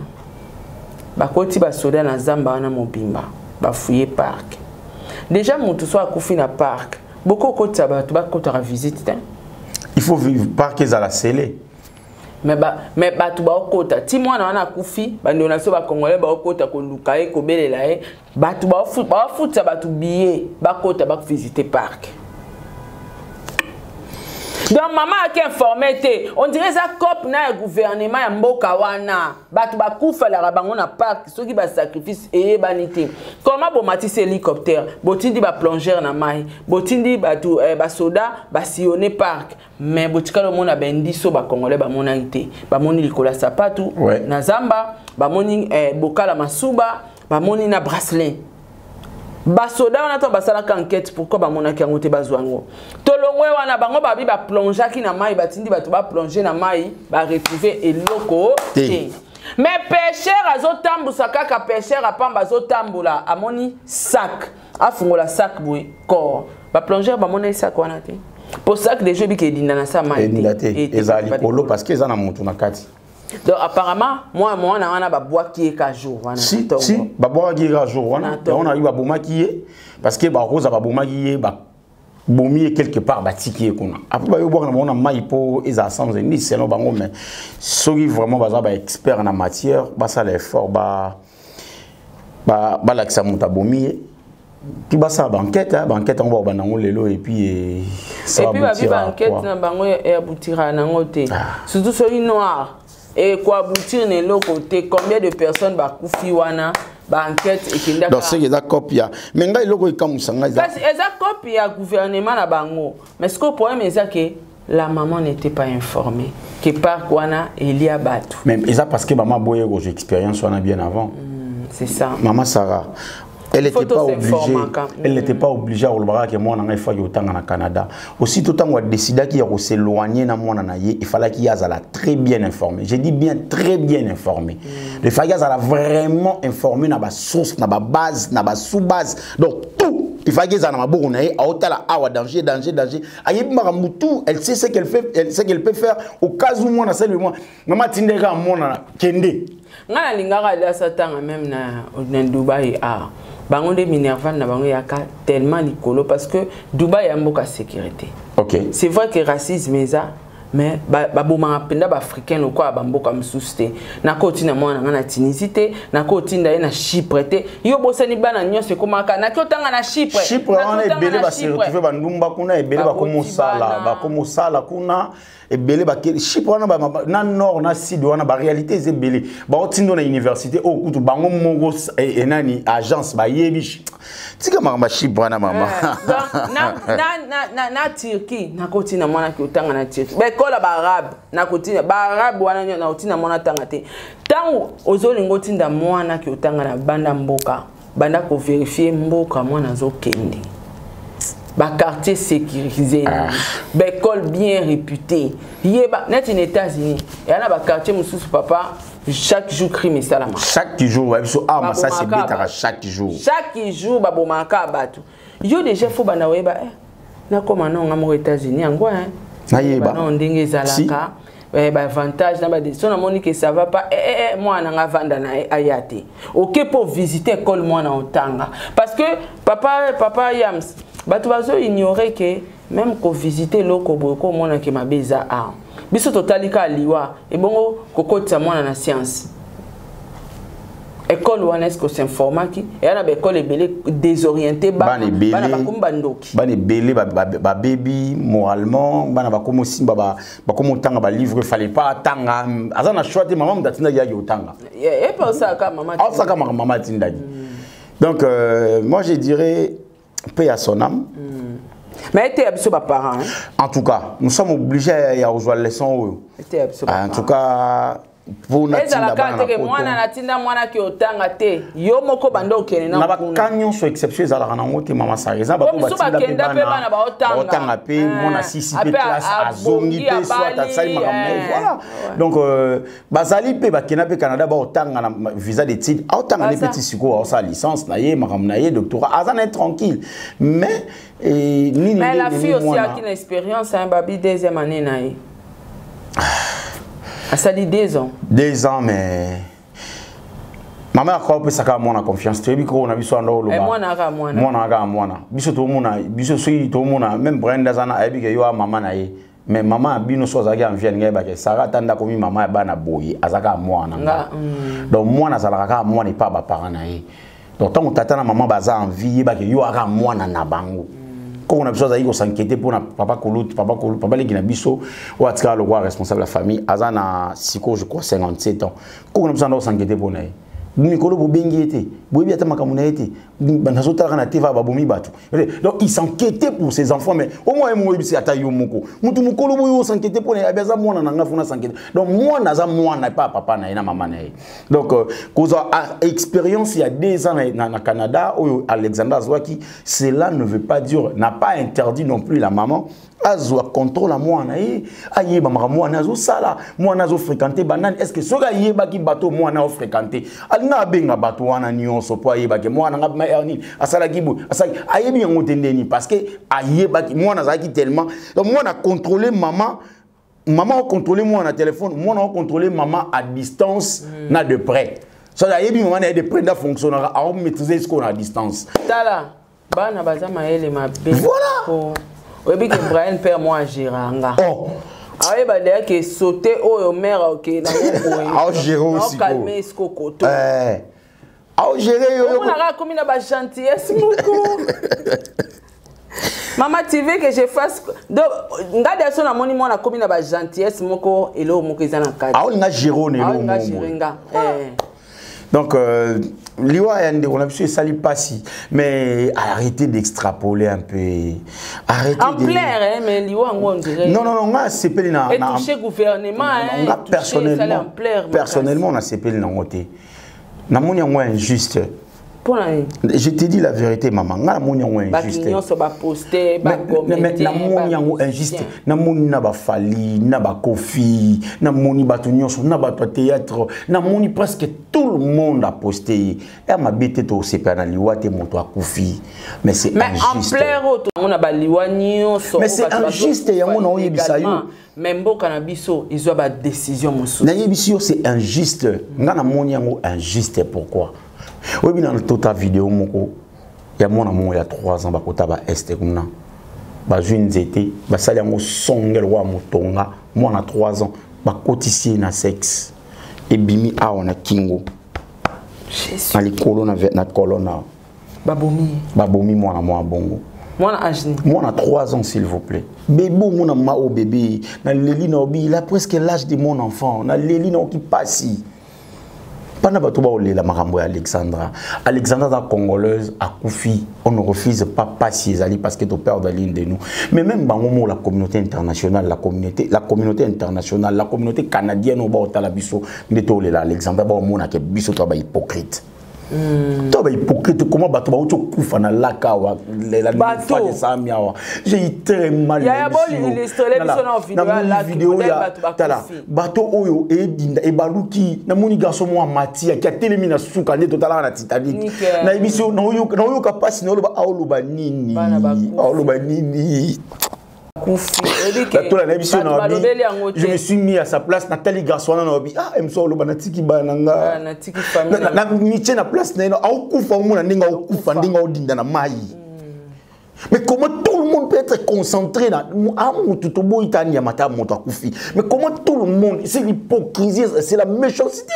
bakoti basoda na zamba wana mobimba, bafouiller parc. Déjà motu so akufi na parc, boko okotisa bato bakotaka visite te. Il faut vivre, parc ezala scellé. Mais bato baokota ti mwana wana akufi. Bandeko na biso bacongolais baokota koluka ye, kobelela ye. Bato baofutisa bato billet, bakota bavisite parc. Donc mama aki informé te. On dirait eza cope na ya gouvernement ya mboka wana. Bato bakufelaka bango na parc, soki basacrifice eyebani te. Comment bomatisi hélicoptère, botindi baplongeur na mai, botindi bato basoda basillonne parc, mais botikali omona baindice oyo bacongolais bamonaki te? Bamoni likolo ya sapatu na zamba, bamoni bokala masuba, bamoni na bracelet. Basoda wana to basalaka enquête, pourquoi bamonaki yango te, bazwa yango? Tolongwe wana, bango babi baplongeaki na mai, batindi bato baplonge na mai, baretrouve eloko Te. te. Mais pêcheur azotambusa kaka, pêcheur apamba azotambola, amoni sac, afungola sac boye, corps. Baplongeur bamoni sac wana te, po sac déjà ebika edinda na sa mai. Edinda te, ezala likolo, parce que eza na motu na kati. Donc apparemment mwana mwana wana babwaki ye ka jour wana. Si. Ntongo. Si, babwakaki ye kaka jour wana. Na ntongo. Yango nayebi babomaki ye, parce que bakoza babomaki ye. Bomi ye quelque part, batiki ye kuna. Après bayobwaka na bango na mai mpo ezala sans indice selon bango. Mais soki vraiment baza baexpert na matière, basala effort, balakisa moto abomi ye, puis basala baenquête. Baenquête yango bakobanda yango lelo et puis ça et puis babi baenquête na bango eabutira nango te, surtout soki noir ekoaboutir na eloko te. Combien de personnes bakufi wana, baenquête ekendaka? Donc soki eza copie ya, mais ngai eloko ekamwisa ngai eza kasi eza copie ya gouvernement na bango. Mais sikoyo problème eza ke la maman n'était pas informée ke parc wana elia bato. Mais eza parce que mama boye kozwa expérience wana bien avant. C'est ça. Mama Sarah, elle n'était pas obligée, elle n'était pas obligée. Olobaka ke mwana ngai faki otanga na Canada. Aussitôt ntango adécidaki ya kos'éloigner na mwana na ye, il fallait qu'il azala très bien informé. Je dis bien très bien informé. Il fallait azala vraiment informé na basource, na babase, na basous-base, donc tout il fallait ezala na maboko na ye. Aotala awa danger, danger, danger, ayebi makambo tout. Elle sait ce qu'elle fait, elle sait qu'elle peut faire au cas où mwana asali. Mwana mama atindeka mwana kende. Ngai nalingaka aliasa ntanga même na Dubai. Ah, bango nde minerval na bango eyaka tellement likolo parce que Dubai ya mboka sécurité. C'est vrai que racisme eza, mais babomaka mpenza baafricain lokola bamboka mosusu te. Nakotinda mwana na ngai na Tunisie te, nakotinda ye na Chypre te. Yo bosani bana nyonso ekomaka naki otanga na Chypre. Chypre wana ebele baseretrouve bandumba kuna, ebele bakomosala, bakomosala kuna ebele. Bakeli Chypre wana na nord na sud wana, baréalité eza ebele. Baotindo na université oyo kutu bango moko enani agence bayebi. Tika makambo ya Chypre wana, mama. Na Turquie, nakotina mwana ki otanga na Turquie, baekole ya baarabe, nakotina baarabe wana nyonso, nakotina mwana tanga te. Ntango ozolinga otinda mwana ki otanga na banda mboka, banda kovérifier mboka mwana azokende, baquartier sécurisé, baécole bien réputée. Yeba neti na États-Unis eya na baquartier mosusu, papa, chaque jour crime esalama. Chaque jour bayebi so awa masasi ebetaka chaque jour. Chaque jour babomaka bato. Yo déjà faut banda oyeba, eh, nakóma nonga moko États-Unis yango. Nayeba no ndenge ezalaka, baavantage na badécision. Namoni ke ça va pas, eh, eh, mwana nga avanda na ye aya te. Oke mpo visiter école mwana otanga, parce que papa, papa Yams, bato bazo ignorer ke même kovisite eloko boye, komona ke mabe eza awa. Biso totali kaka liwa. Ebongo kokotisa mwana na science, école wana, est-ce que s'informaki? Eya na baekole ebele désorienté bana, bakomi bandoki. Bana ebele babebi moralement. Bana bakomi osimba, bakomi otanga balivre fallait pas atanga. Aza na choix te, mama moto atindaki yaki otanga. Epe osalaka mama. Aosaka mama atindaki. Donc moi je dirais paix à son âme. Mais ete ya biso baparent. En tout cas nous sommes obligés ya kozwa leçon oyo. Ete ya biso. En tout cas mpona ezalaka teke mwana natinda mwana ki otanga te, yo moko banda okende. Na baka nyonso exception ezalaka nango te, mama Sara. Eza bato batinda mpe bana baotanga mpe mwana sisi mpe classe azongi mpe soit asali makambo na ye, voilà. Donc bazali mpe bakenda mpe Canada, baotanga na visa d'étude, aotanga ne mpe ti sikoyo aosala licence na ye, makambo na ye, doctorat, aza na ye tranquille. Mais nini? Mais la fille aussi aki na expérience, babi deuxième année na ye, asali 2 ans. 2 ans, mais mama akoka opesaka mwana confiance. Toyebi koko na biso anda oloba. Mwana aka mwana. Mwana aka mwana. Biso tomona, biso soki tomona même Brian aza na ayebi ke yo a mama na ye. Mais mama ya bino so azalaki envie, alingi ayebake Sara ata ndakomi mama ya bana boye, aza kaka mwana nga. Donc mwana azalaka kaka mwana epa baparent na ye. Donc ntango tata na mama baza envie, yebake yo aka mwana na bango. Koko na biso azalaki kos'inquiéter mpona papa Kolutu, papa Kolutu, papa leki na biso oyo atikala lokola responsable ya famille, aza na sikoyo je crois 57 ans. Koko na biso anda kos'inquiéter mpona ye. Mikolo bobengi ye te, boyebi ata makambo na ye te, nazotalaka na tv, babomi bato. Donc il s'inquiétait pour ses enfants. Mais au moins ye moko oyebisi ata yo moko mutu mokolo boyo os'inquiéter mpona ye, abi aza mwana na ngai, fona s'inquiéter. Donc mwana aza mwana epa papa na ye na mama na ye. Donc kozwa expérience ya 2 ans na Canada oyo Alexandre azwaki, cela ne veut pas dire, n'a pas interdit non plus la maman azwa contrôle ya mwana ye, ayeba makambo mwana azosala, mwana azofréquente banani. Est ce que soki ayebaki bato mwana azofréquente, alinga abenga bato wana nyonso mpo ayebaki mwana nga nini asalaki boye, asalaki, ayebi yango te ndeni? Parce que ayebaki mwana azalaki tellement, donc mwana contrôler mama, mama ocontrôler mwana na téléphone, mwana ocontrôler mama à distance na de près. So ayebi mama na ye de près nda fonctionnera, aomaîtriser sikoyo na distance. Tala, bana baza mayele mabe. Voilà. Oyebi ke Brian père moi agéra nga. Oh. Ayeba deya ke sauter oyo mère oke na boye. Aogérer aussi. Calmer siko koto. Eh. Aogérer yo. Omonaka akomi na ba gentillesse moko. Maman, tu veux que je fasse. Donc, nga deya so namoni mwana akomi na ba gentillesse moko eloko moko eza na kati. Aolinga gérer na eloko Aolinga gérer nga. Eh. Donc, liwa ya ndeko na biso esali pasi, mais arrêtez d'extrapoler un peu. Arrêtez en plein, hein, mais liwa yango on dirait. Non, non, non, nga sepeli na et toucher gouvernement, hein, nga personnellement, personnellement na sepeli nango te. Namoni yango injuste. Mpona nini? Je te dis la vérité, maman, nga namoni yango injuste. Bato nyonso baposte, bacomédien. Namoni yango injuste. Namoni na bafali, na bakofi, namoni bato nyonso, na bato ya théâtre, namoni presque tout le monde a posté ye. Ya mabe te, tosepela na liwa te, moto akufi, mais c'est injuste. Mais ampleur oyo tomona baliwa nyonso. Mais c'est injuste, yango na oyebisa yo. Mais mboka na biso ezwa badécision mosusu. Nayebisi yo, c'est injuste. Nga namoni yango injuste. Pourquoi? Oyebi, na tota video moko ya mwana moko ya 3 ans, bakota ba Est kuna, bazwi nzete, basali yango songe lokola motonga. Mwana 3 ans, bakotisi ye na sexe, ebimi awa na kingo, na likolo na colonne awa. Babomi. Babomi mwana mwa bongo. Mwana âge nini? Mwana 3 ans, s'il vous plaît. Bébé, mona ma o bébé na leli na obi, il a presque l'âge de mon enfant. Na leli na oki pasi mpana bato baolela makambo ya Alexandra. Alexandra aza Congolaise, akufi, on ne refuse pas. Pasi ezali parce que toperdre l'une de nous. Mais même bango mo, la communauté internationale, la communauté internationale, la communauté canadienne oyo baotala biso nde tolela Alexandra, baomonake biso to bahypocrite, to bahypocrite. Comment bato bauti okufa na lac awa, la esami awa? J'ai eu très mal. Vidéo ya tala bato oyo edinda, ebaluki. Namoni garçon moko amati, aki atelemi na suka nde totalaka na Titanic. Nayebi so naoyoka mpasi, naoloba aoloba nini, aoloba nini. Natola, nayebi so na je me suis mis à sa place. Natali garçon wana, naobi ah mso oloba natiki bana na nga, mitie na place na ye. Aokufa, omona ndenge aokufa, ndenge aodinda na mai. Mais comment tout le monde peut être concentré na ah moto toboyi ta nyama ta moto akufi? Mais comment tout le monde? C'est l'hypocrisie, c'est la méchanceté.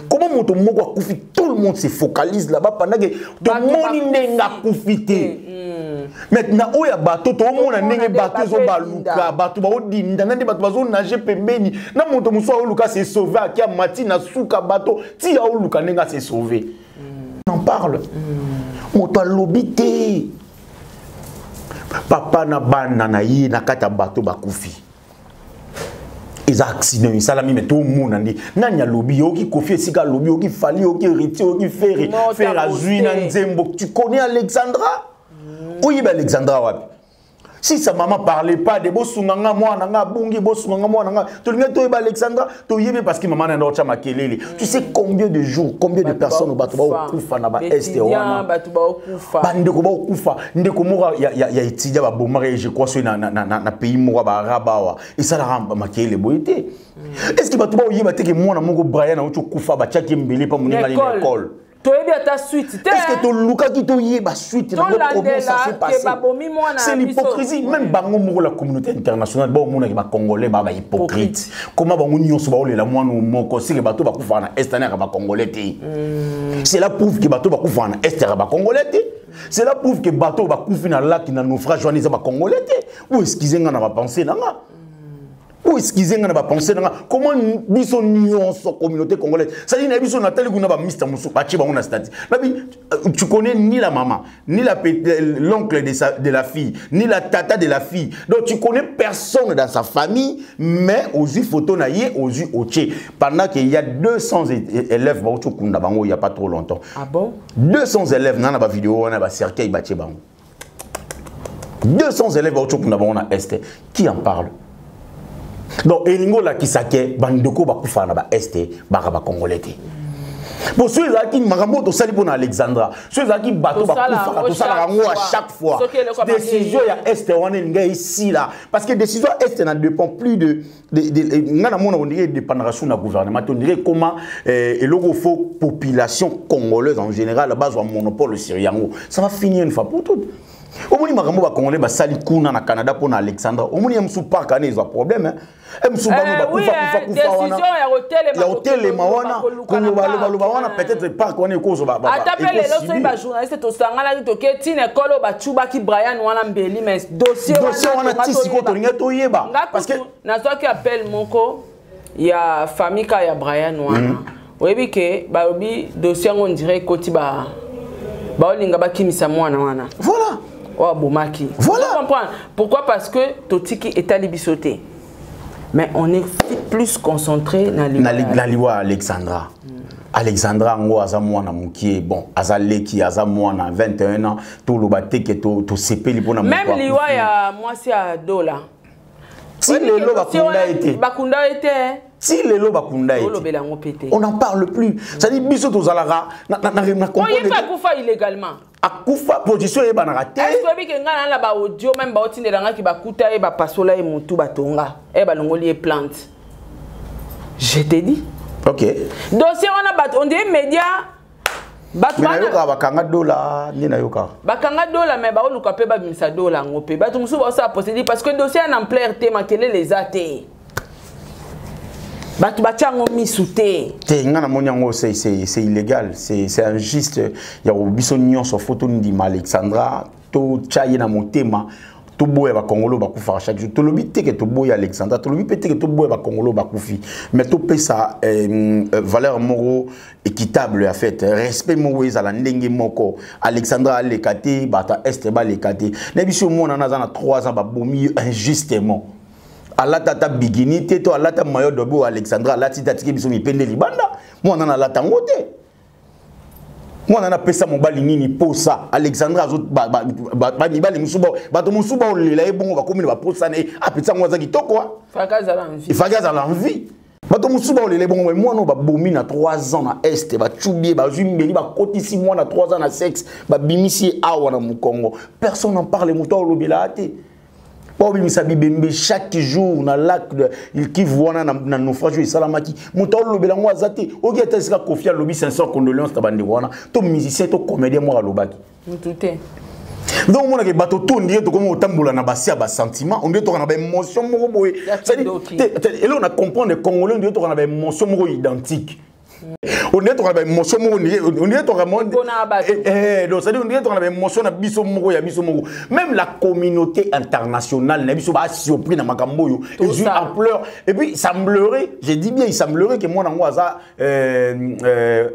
Comment moto moko akufi, tout le monde se focalise là-bas pendant que tomoni ndenge akufi te? Maintenant oyo ya bato, toomona ndenge bato ezobaluka, bato baodinda na nde bato bazonage pembeni na moto mosusu aoluka se sauve, aki amati na suka bato ti aoluka ndenge ase sauve. On parle, moto alobi te. Papa na bana na ye na kati ya bato bakufi, eza accident esalami, me tomona nde nani alobi. Yoki Kofi esika alobi, yoki Fali, yoki Héritier, yoki Fere. Fere azwi na nzembo. Tu connais Alexandra? Oyebi Alexandra wapi? Si sa maman parlait pas de bosunga nga, mwana nga abungi, bosunga nga, mwana nga, tolingi toyeba Alexandra? Toyebi parce que mama na otya makelele. Tu sais combien de jours, combien de personnes bato baokufa na baeste wana? Bandeko baokufa. Ndeko moko ya étudiant babomaka ye, je crois, soki na pays moko ya baarabe awa, esalaka makelele boye te. Est ce que bato baoyeba te ke mwana moko Brian auti okufa, batiaki mbele mpa moninga na école? Toyebi ata suite te. Est ce que tolukaki toyeba suite nango, comment ça s'est passé? C'est l'hypocrisie. Même bango moko, la communauté internationale, baomonaki bacongolais baa bahypocrite. Comment bango nyonso baolela mwana moko sike bato bakufaka na Est yaka bacongolais te? Cela prouve ke bato bakufaka na Est yaka bacongolais te. Cela prouve ke bato bakufi na lac na naufrage wana eza bacongolais te. Ou excuse nga na bapense na nga, ou excuse nga na bapense na nga, comment biso nyonso communauté congolaise, c'est-à-dire na biso natali kuna bamista mosusu batie bango na stade nabi, tu connais ni la maman, ni la l'oncle de la fille, ni la tata de la fille, donc tu connais personne dans sa famille, mais ozwi photo na ye, ozwi otie pendant qu'il y a 200 élèves bauti okunda bango il y a pas trop longtemps. Ah bon? 200 élèves nana bavideo wana, bacercueil batie bango, 200 élèves bauti okunda bango na Est. Qui en parle? Donc elingi olakisa ke bandeko bakufaka na baeste baka bacongolais te. Bo so ezalaki makambo oyo tosali mpo na Alexandra, so ezalaki bato bakufaka, tosalaka yango à chaque fois, décision ya Est wana elingi esila, parce que décision ya Est na dépend plus de nga na mona, ondire edépendaka su na gouvernement te, ondire comment eloko faut population congolaise en général bazwa monopole sur yango. Ça va finir une fois pour toutes. Omoni makambo bacongolais basali kuna na Canada mpo na Alexandra. Omoni ye mosusu park wana ezwa problème e mosusu bango bakufa kufa kufa wana ya kotelema wana, kolobalobaloba wana, peut-être park wana ekozwa. Ata mpe lelo soki bajournaliste tosanganaki, toke ntina ekolo oyo bacubaki Brian wana mbeli, mais dossier dossier wana ti sikoyo tolingi toyeba. Parce que nazwaki appel moko ya famille ka ya Brian wana. Oyebi ke balobi dossier yango ondire ekoti, baolinga bakimisa mwana wana. Voilà. Oyo abomaki. Voilà. Comprendre pourquoi? Parce que totiki etali biso te, mais on est plus concentré na liwa, na liwa Alexandra. Alexandra yango aza mwana mokie, bon, aza leki, aza mwana 21 ans. Toloba te ke tosepeli mpona même liwa ya mwasi ya Dola. Ti lelo bakunda ye te. Bakunda ye te. Ti lelo bakunda ye. Olobela yango mpe te. On n'en parle plus. C'est-à-dire biso tozalaka na Oyebi akufa illégalement. Akufa, position eyebanaka te. Est ce oyebi ke ngai na baaudio même baotindelangaki, bakuta ye, bapasola ye motu, batonga e, balongoli ye plante, je te dis. Dossier wana, bato, on dirait média, bato nayokaka bakanga Dola nde nayokaka. Bakanga Dola, mais baoluka mpe babimisa Dola yango mpe. Bato mosusu baosala procédure parce que dossier ya na ampleur te, makelele eza te, bato batia yango misu te. Te, nga namoni yango c'est illégal, c'est injuste ya biso nyonso. Fo tondima Alexandra, totya ye na motema, toboya bakongolo bakufaka chaque jour. Tolobi te ke toboya Alexandra, tolobi mpe te ke toboya bakongolo bakufi, mais topesa valeur moko équitable ya fait, respect moko ezala ndenge moko. Alexandra aleka te, bato ya Est baleka te. Na biso omona aza na 3 ans, babomi ye injustement. Alata ata bikini te, to alata maillot de bain. Alexandra alati te, atiki biso mipende libanda. Mwana na alata yango te. Mwana napesa mobali nini posa? Alexandra azo bamibali mosusu, bato mosusu baolela ye bongo, bakomi na baposa na ye. Apesa yango, aza kitoko, efaki azala en vie. Bato mosusu baolela ye bongo. Mwana oyo babomi na 3 ans na Est, bacubi ye, bazwi mbeli, bakotisi mwana 3 ans na sexe, babimisi ye awa na mokongo. Personne n'en parle, moto aolobela te. Baobimisa bibembe chaque jour na lac de Kivu wana na naufrage oyo esalamaki, moto aolobela yango aza te. Oki ata esika Kofi alobi sincère condoléance na bandeko wana, to musicien to comédien moko alobaki. Mutu te. Donc omonaka bato to ondire tokomi kotambola na basi ya basentiment, ondire toka na baémotion moko boye. Eloko na comprendre, congolais ondire toka na baémotion moko identique, ondire toka na baémotion moko, ondire toka, donc c'est-à-dire ondire toka na baémotion na biso moko ya biso moko. Même la communauté internationale na biso basurpris na makambo oyo ezwi ampleur. Et puis semblerait, j'ai dit bien, il semblerait que mwana yango aza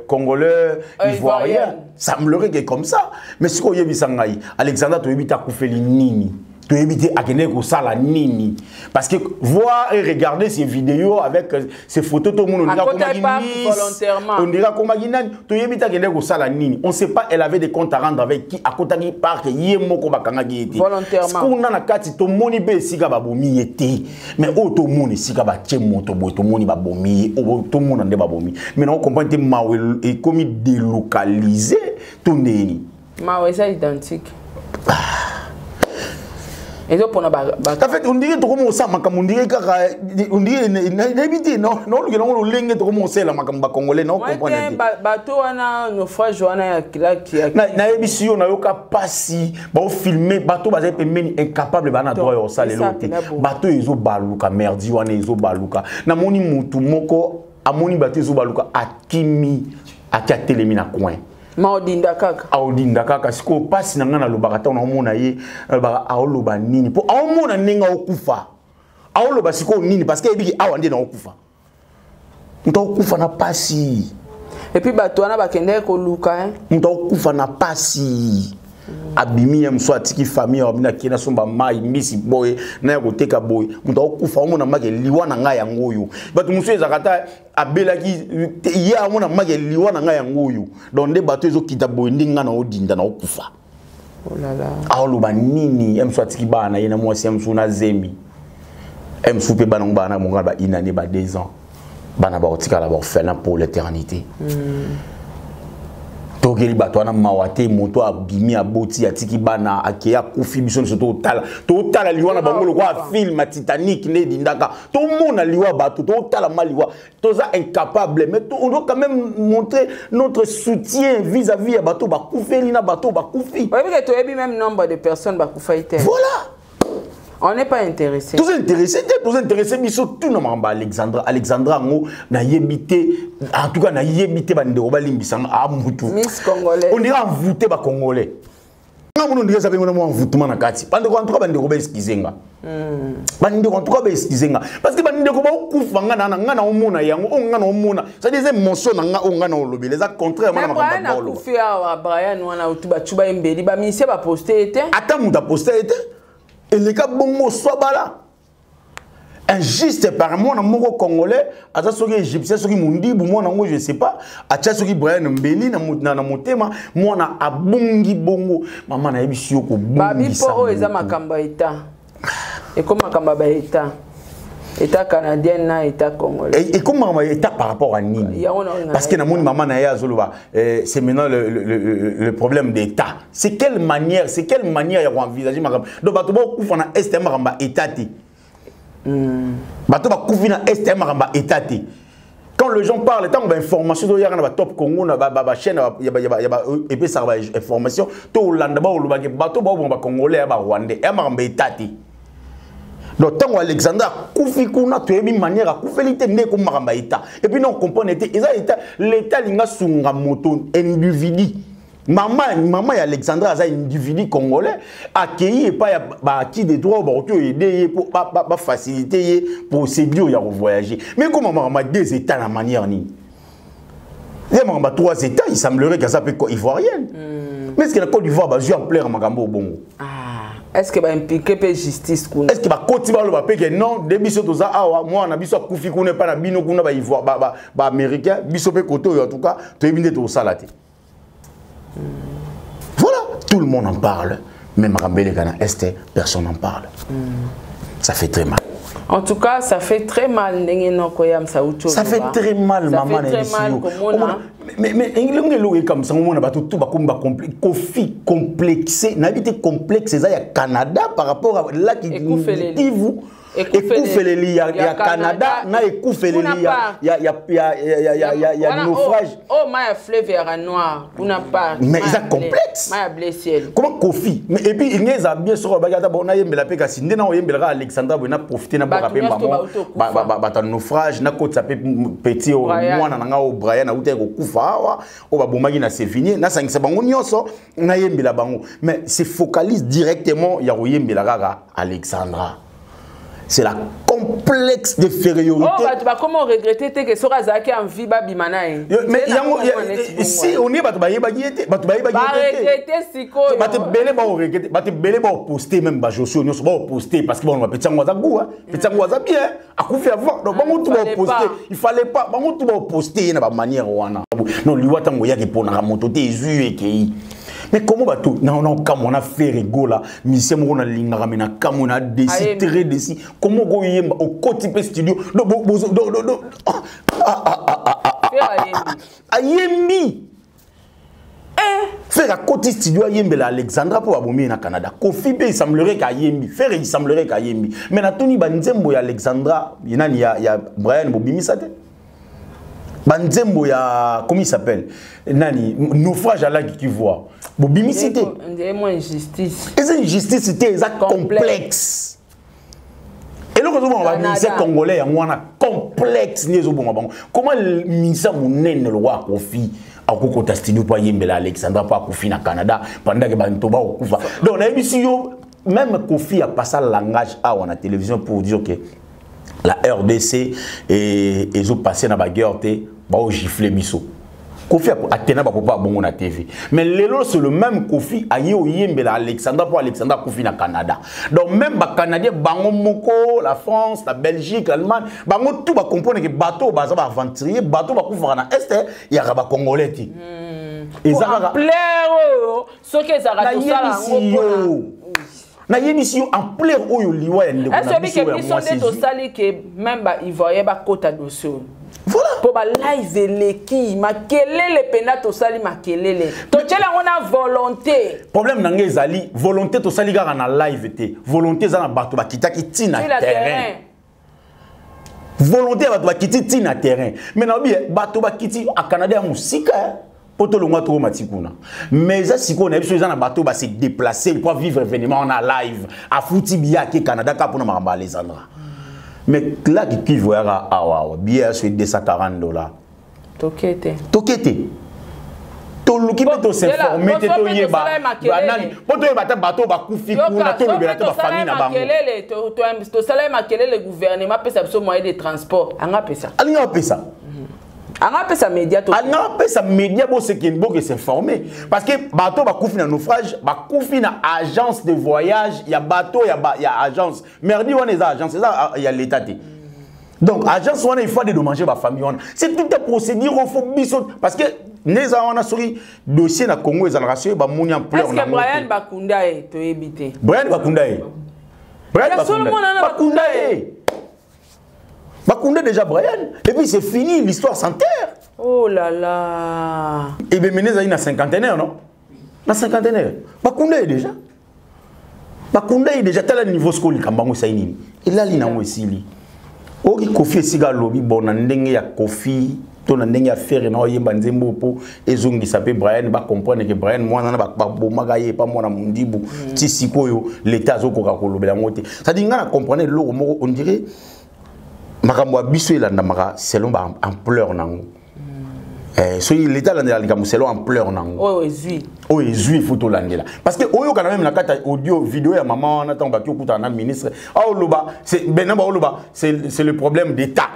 congolais ivoirien, semblerait que comme ça. Mais sikoyo oyebisa ngai, Alexandre toyebi te akufeli nini, toyebi te akendeki kosala nini, parce que voir et regarder ces vidéos avec ces photos, tout le monde on dirait akomaki nani. Toyebi te akendeki kosala nini, on sait pas. Elle avait des comptes à rendre avec qui? Akotaki parc ye moko, bakangaki ye te kuna na kati. Tomoni mpe esika babomi ye te, mais oyo tomoni esika batie moto boye, tomoni babomi ye, tomona nde babomi. Mais na ocomprendre te, mawe ekomi délocalisé to ndeni? Mawe eza identique, ezopona. En fait, on dirait tokomi kosala makambo, on dirait kaka, on dirait, nayebi te, naolukela yango lolenge tokomi kosala makambo bacongolais, naocomprendre te. Bato wana, naufrage wana ya lac. Nayebisi yo, nayoka mpasi. Baofilme bato bazali pembeni, incapable, baa na droit ya kosala eloko te. Bato oyo ezobaluka, merdi wana ezobaluka. Namoni mutu moko amoni bato ezobaluka, akimi, aki atelemi na coin. Maodinda kaka. Aodinda kaka. Sikoyo mpasi na ngai, nalobaka, ntango naomona ye, alobaka, aoloba nini? Mpo aomona ndenge aokufa, aoloba sikoyo nini? Parce que ayebiki awa nde naokufa, moto aokufa na pasi. Et puis bato wana bakendeki koluka. Moto aokufa na pasi, abimi ye mosu, atiki famille, abimi, akei nasomba mai, mbisi boye, naya koteka boye. Moto akokufa, omona make liwa na ngai yango oyo. Bato mosusu ezalaka ata abelaki ye, amona make liwa na ngai yango oyo. Donc nde bato ezokita boye, nde ngai naodinda, naokufa. Aoloba nini? Ye mosu atiki bana na ye na mwasi, ye mosu na zemi, ye mosu mpe bana ngo bana monga ba une année, ba 2 ans, bana bakotikala baorphelin pour l'éternité. Tokeli bato wana mawa te. Moto abimi, aboti, atiki bana, akei, akufi. Biso nyonso totala, totala liwa na bango lokola film ya Titanic nde edindaka. Tomona liwa bato, totala ma liwa, toza incapable. Mais on doit quand même montrer notre soutien vis-à-vis ya bato bakufeli na bato bakufi. Oyebi ke toyebi même nombre de personnes bakufai te. Voilà. On n'est pas intéressé. Toza intéressé te. Toza intéressé biso tout na makambo ya Alexandra. Alexandra yango, nayebi te. En tout cas nayebi te, bandeko balimbisanga a mutu. Miss Congolais. On dirait envoûté bacongolais. Nga mono ndenge ezalaki ngona mwa envoûtement na kati. Bandeko, en tout cas bandeko baexcuse nga. Bandeko, en tout cas baexcuse nga, parce que bandeko baokufa, nga na nga na omona yango oyo nga na omona, c'est-à-dire eza émotion na nga oyo nga na olobela eza contraire na makambo. Akufi awa, Brian wana otu bacuba ye mbeli, baministère baposte ye te. Ata moto aposte ye te, eleka bongo swabala injuste par mwana moko congolais aza soki égyptien, soki mondibu, mwana yango je sais pas, atia soki Brian Mbeli na motema. Mwana abungi bongo, mama nayebisi yo. Babi mpo oyo eza makambo ya état, ekoma makambo ya baétat, état canadien na état congolais. Ekoma makambo ya état par rapport à nini? Parce que namoni mama na ye azoloba c'est maintenant le problème d'état. C'est quelle manière, c'est quelle manière ya koenvisager makambo? Donc bato bakokufa na Est ya makambo ya état te. Bato bakufi na Est ya makambo ya état te. Quand les gens parlent, ntango bainformation toyaka na batop Congo, na bachaîne epesaka bainformation, tolanda, baolobaki bato baoboma bacongolais ya barwandais ya makambo ya état te. Donc ntango Alexandre akufi kuna, toyebi manière akufeli te, nde ekoma makambo ya état. Et puis non, comprendre te, eza état. L'état alinga sunga moto individu. Mama ya Alexandre aza individu congolais, akei epai ya baacquis de droit, bakoki oaider ye mpo bafacilité ye procédure ya kovoyager. Mais koma makambo ya deux états na manière nini? Ye makambo ya trois états, il semblerait qu'aza mpe ivoirienne. Mais est ce que la Côte d'Ivoire bazwi ampleur ya makambo obongo? Ah, est ce que baimpliqué mpe justice kuna? Est ce que bakoti baloba mpe ke non, nde biso toza awa, mwana biso akufi kuna epai na bino kuna, baaméricain, biso mpe kote oyo, en tout cas toyebi nde tokosala te. Voilà, tout le monde en parle, mais makambo eleka na Est, personne n'en parle. Ça fait très mal. En tout cas, ça fait très mal ndenge noko ya msauti. Ça fait très mal. Ça maman. fait très mal komona. Mais elongo eloko ekamisa, omona bato tu bakomi Kofi complexé. Nayebi te, complexe eza ya Canada par rapport à laki Kivu, ekufeleli ya Canada na ekufeleli ya naufrage. Oh, ma ya fleuve ya noir kuna park. Mais eza complexe. Ma ya bleu ciel. Comment Kofi? Mais et puis nge eza bien soko baki ata bon, nayembela mpe, kasi nde na oyembelaka Alexandra boye, na profite na boka mpe mbamo bato ya naufrage, nakotisa mpe petit mwana na nga oyo Brian auti kokufa awa, oyo babomaki na Sévigné, nasangisa bango nyonso, nayembela bango. Mais se focalise directement ya koyembela kaka Alexandra, c'est la complexe d'infériorité. Oh, bato bakoma regretter te ke soki azalaki en vie, babima na ye. Mais yango si on est bato bayebaki ye te, bato bayebaki ye te, baregretter sikoyo. Bato ebele baoregretter, bato ebele baoposte, même bajosi nyonso baoposte, parce que bon, petit yango aza goût, petit yango aza bien, akufi avant. Donc bango tout baoposte, il fallait pas, bango tout baoposte ye na bamanière wana. Non, liwa ntango oyaki mponaka moto te, ezwi ekei. Mais comment bato na kamwa na Ferre Gola, musicien moko nalingaka, me na kamwa na déçu, très déçu. Comment okoyemba, okoti mpe studio, ayembi? Ferre akoti studio, ayembela Alexandra mpo babomi ye na Canada. Kofi mpe, il semblerait kayembi. Ferre, il semblerait kayembi. Mais natuni, banzembo ya Alexandra nani, ya Brian, bobimisa te? Banzembo ya, comment il s'appelle, nani, naufrage alaki Kivu, bobimisi te? Injustice. Eza injustice te, eza complexe. Eloko ezobonga bamusicien congolais yango wana, complexe nde ezobonga bango. Comment musicien monene lokola Kofi akokota studio mpo ayembela Alexandra mpo akufi na Canada, pendant ke bato bakokufa? Donc nayebisi yo, même Kofi apasa langage awa na télévision pour dire que la RDC ezopasser na baguerre te, baogifle biso. Kofi atena bakopa bongo na TV. Mais lelo, c'est le même Kofi aye oyembela Alexandra pour Alexandra akufi na Canada. Donc même ba Canadien bango moko, la France, la Belgique, l'Allemagne, bango tout ba comprendre que bateau baza ba aventurier, bateau ba kufa na Est ya ba congolais ti. Eza ampleur oyo soki ezalaka, tosala yango. Nayebisi yo, ampleur oyo liwa ya ndeko na biso ya mwasi, nde tosali ke même ba Ivoirien bakota dossier oyo. Voilà. Mpo balive eleki makelele mpenza, tosali makelele, totyela yango na volonté. Problème na ngai ezali volonté. Tosali kaka na live te. Volonté eza na bato bakitaki ntina terrain. Volonté ya bato bakiti ntina terrain. Mais nayebi bato bakiti a Canada ya mosika mpo tolongwa, tokomati kuna. Mais eza sikoyo na biso, eza na bato base déplacer po vivre événement wana live, afuti biya, ake Canada kaka mpona makambo ya Alexandra. Mais laki Kivu yaka awa awa, billet ya so 240 $. Toke te. Toke te. Toluki mpe tos'informer te, toyeba banani, mpo toyeba ata bato bakufi kuna, tolobela te bafamille na bango. Tosala ye makelele, gouvernement apesa biso moyen de transport, anga apesa. Alinga apesa. Anga apesa média. Alinga apesa média, bosekende, boke s'informer, parce que bato bakufi na naufrage, bakufi na agence de voyage ya bato ya agence merdi wana. Eza agence, eza ya l'état te. Donc agence wana, il faut dédommager bafamille wana. C'est toute une procédure. Il faut biso, parce que nde eza wana, soki dossier na Congo ezalaka, soki bamoni ampleur. Est-ce que Brian bakunda ye? Toyebi te. Brian bakunda ye, Brian bakunda ye, bakunda déjà Brian et puis c'est fini, l'histoire s'enterre. Oh là là. Ebemene ezali na cinquantenaire, non, na cinquantenaire bakunda ye déjà, bakunda ye déjà. Tala niveau sikoyo likambo yango esali nini, elali nango, esili. Oki Kofi esika alobi bon, na ndenge ya Kofi to na ndenge ya Ferre na oyemba nzembo mpo ezongisa mpe Brian, bacomprendre ke Brian mwana na babomaka ye epa mwana mondibu. Ti sikoyo leta azokoka kolobela yango te. C'est-à-dire ngai na comprendre eloko moko, on dirait makambo ya biso elandamaka selon baampleur nango. Soki leta alandela likambo selon ampleur nango. Oyo ezwi. Oyo ezwi, faut tolandela, parce que oyokana même na kati ya audio video ya mama wana, ntango baki okutana na ministre, aoloba bena, baoloba c'est le problème d'état.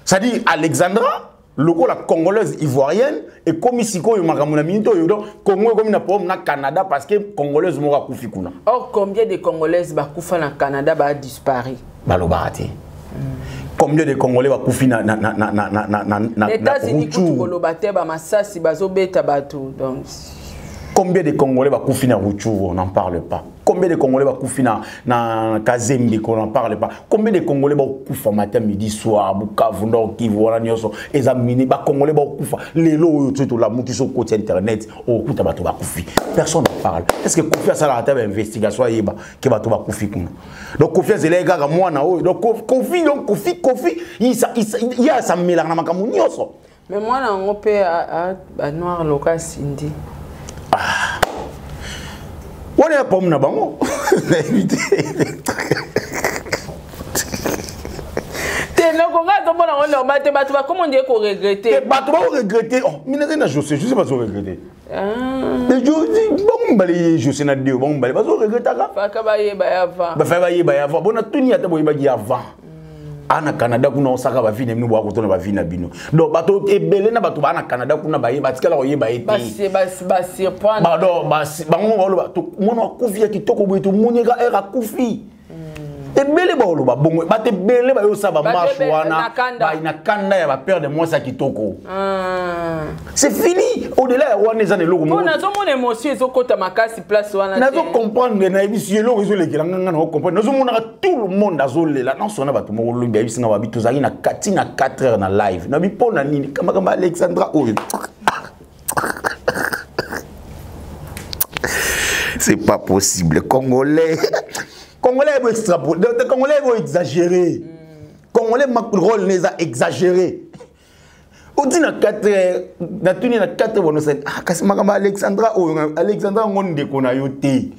C'est-à-dire Alexandra lokola congolaise ivoirienne ekomi sikoyo makambo na minute oyo. Donc Congo ekomi na problème na Canada parce que congolaise moko akufi kuna. Or combien de congolaises bakufa na Canada, badisparu? Balobaka te. Combien de Congolais bakufi na États-Unis kutu koloba te, bamasasi bazobeta bato, donc. Combien de Congolais bakufi na Rutshuru, on n'en parle pas. Combien de Congolais bakufi na Kazembe, qu'on n'en parle pas. Combien de Congolais bakufa matin, midi, soir, Bukavu, Nord Kivu, wana nyonso eza mini. Ba Congolais bakufa lelo oyo tolamuki, so koti internet, okuta bato bakufi, personne n'en parle. Est-ce que Kofi asalaka ata bainvestigation, ayeba ke bato bakufi kuna? Donc Kofi azelaki kaka mwana oyo. Donc Kofi, donc Kofi ye asamelaka na makambo nyonso. Mais mwana yango mpe banoir loka Cindy. Ah. Wana ya pomme na bango, nayebi te. Te, noko nga azomona ngo normal te. Bato bakoma ndie koregretter. Bato bakoregretter. Oh, mina na José, José bazoregretter. Bango mibale ye, José na Deo, bango mibale bazoregretaka. Faka bayeba ya avant. Bafai bayeba ya avant. Bona tuni, ata boyebaki ya avant, ana Canada kuna osaka bavi na bino, boya kotona bavi na bino. Donc bato ebele na bato baa na Canada kuna baye batikala koyeba ye te. Bango baloba mwana akufi ya kitoko boye, tomoni eka ere akufi. Ebele baoloba bongo, bato ebele bayosala bamarche wana na kanda ya bapere de mwasi ya kitoko. C'est fini. Au-delà ya wana, eza na eloko. Moko nazomona émotion ezokota makasi place wana. Nazocomprendre, nayebisi eloko ezolekela nga, nga naocomprendre. Nazomonaka tout le monde azolela nyonso na bato moko. Lobi ayebisi nga, babi tozalaki na kati na 4 heures na live. Nabi mpo na nini makambo Alexandra oyo? C'est pas possible. Congolais, congolais ebo extrapolé, congolais ebo exagéré, congolais rôle neza exagéré. Oti na 4 heures, natuni na 4 heures bonosali. Ah, kasi makambo Alexandra oyo, Alexandra yango ndeko na yo te,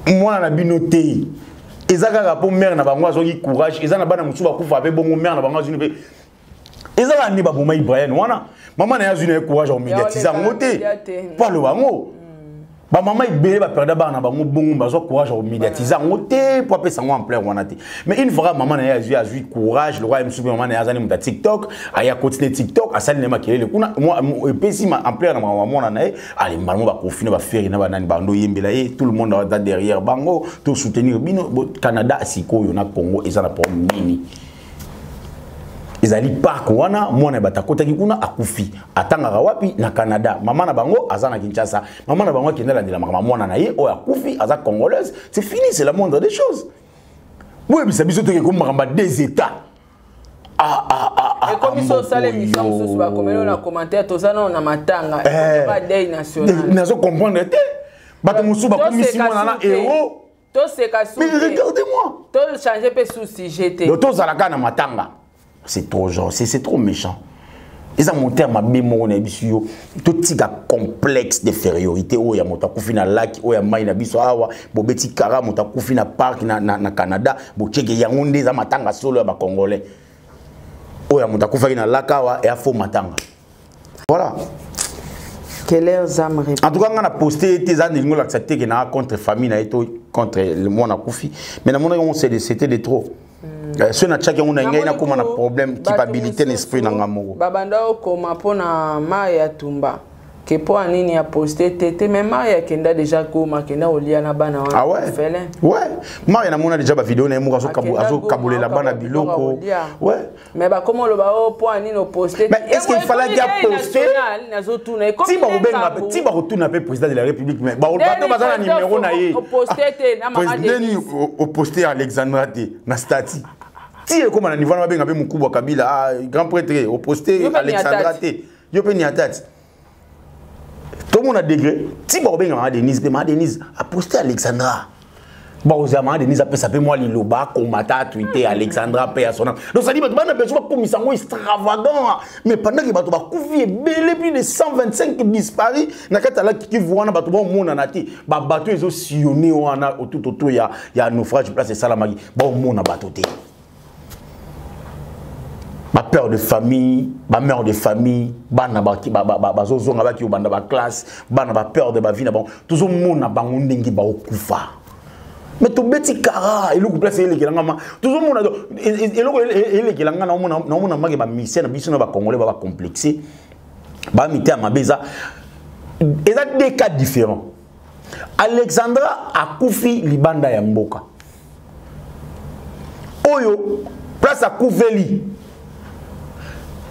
mwana na bino te. Eza kaka mpo mare na bango azwaki courage. Eza na bana mosusu bakufa mpe bongo, mare na bango azwini mpe. Eza kaka nde baboma Ibrahim wana, mama na ye azwi na ye courage ya komédiatise yango te mpo aloba yango. Bamama ebele baperda bana na bango bongo, bazwa courage ya komédiatise yango te mpo apesa yango ampleur wana te. Mais une fois mama na ye azwi courage, lokola ye mosusu mpe mama na ye azali moto ya TikTok, aya continue TikTok, asali na ye makelele kuna, epesi ampleur na makambo ya mwana na ye. Alembana mo bakofi na baFerre na banani, bando oyembela ye, tout le monde aza derrière bango to soutenir bino. Canada sikoyo na Congo eza na problème nini? Ezali parc wana, mwana ya bato akotaki kuna, akufi. Atangaka wapi? Na Canada. Mama na bango aza na Kinshasa. Mama na bango akende alandela makambo mwana na ye oyo akufi, aza congolaise. C'est fini, c'est la moindre des choses. Boyebisa biso toke ko makambo ya deux états. Ah, ah, ah, ah, ekomi so osala émission mosusu bakomeli na commentaire, toza nano na matanga, ba deuil national. Nazo comprendre te, bato mosusu bakomisi mwana na héros. Toseka su. Mais regardez-moi. Tochange mpe sous sujet te. Donc tozalaka na matanga, c'est trop, genre c'est trop méchant, eza motema mabe moko. Na biso yo totika complexe d'infériorité oyo ya moto akufi na laki oyo ya mai na biso awa, bobeti kara moto akufi na parc na Canada, botieke yango nde eza matanga solo ya Bacongolais. Oyo ya moto akufaki na lak awa eya faux matanga, voilà. Que leurs âmes En tout cas, nga na poste ete eza ndenge olakisa te ke na contre famille na ye to contre mwana akufi, mais namonaki yango, c'était de trop. Soki natiaki yango na ngai, nakóma na problème, culpabilité na esprit na nga moko. Babanda okoma mpona mai ya tumba ke mpo ya nini aposte te te, mais mai akenda déjà koma, akenda kolia na bana wana. Ah ouais. Felin. Ouais, mai namona déjà bavideo na ye moko azokabolela bana biloko, ouais. Mais bakoma oloba o mpo ya nini oposte. Mais est-ce qu'il fallait aposte? Nazotuna. Ti bakobenga, ti bakotuna mpe président de la République, mais bato baza na numéro na ye. Oposte te na mama. Ndeni oposte Alexandra te na statut, ti ekóma na niveau wana, babenga mpe mokubwa Kabila, ah, grand prêtre, oposte Alexandra te, yo mpe niata ti tomona degré ti bakobenga Mama Denise mpe. Mama Denise aposte Alexandra, bakozala Mama Denise apesa mpe mwa liloba, akoma ta atwite Alexandra mpe ya sona. Donc sadi bato bana beso bakomisa yango extravagant, mais pendant ke bato bakufi ebele, plus de 125 disparu na kati ya laki Kivu wana, bato baomonana te. Babato ezosillonne wana tout autour ya naufrage, place esalamaki, baomona bato te. Bapère de famille, bamère de famille, bana bazozonga, baki obanda baclasse, bana bapeur de bavie na bango, tozomona bango ndenge baokufa. Mais tobeti kara eloko place elekelanga ma tozomona eloko elekelanga, naomona make bamisien na biso na Bacongolais babacomplexe, bamite ya mabe. Eza deux cas différents. Alexandra akufi libanda ya mboka oyo place akufeli,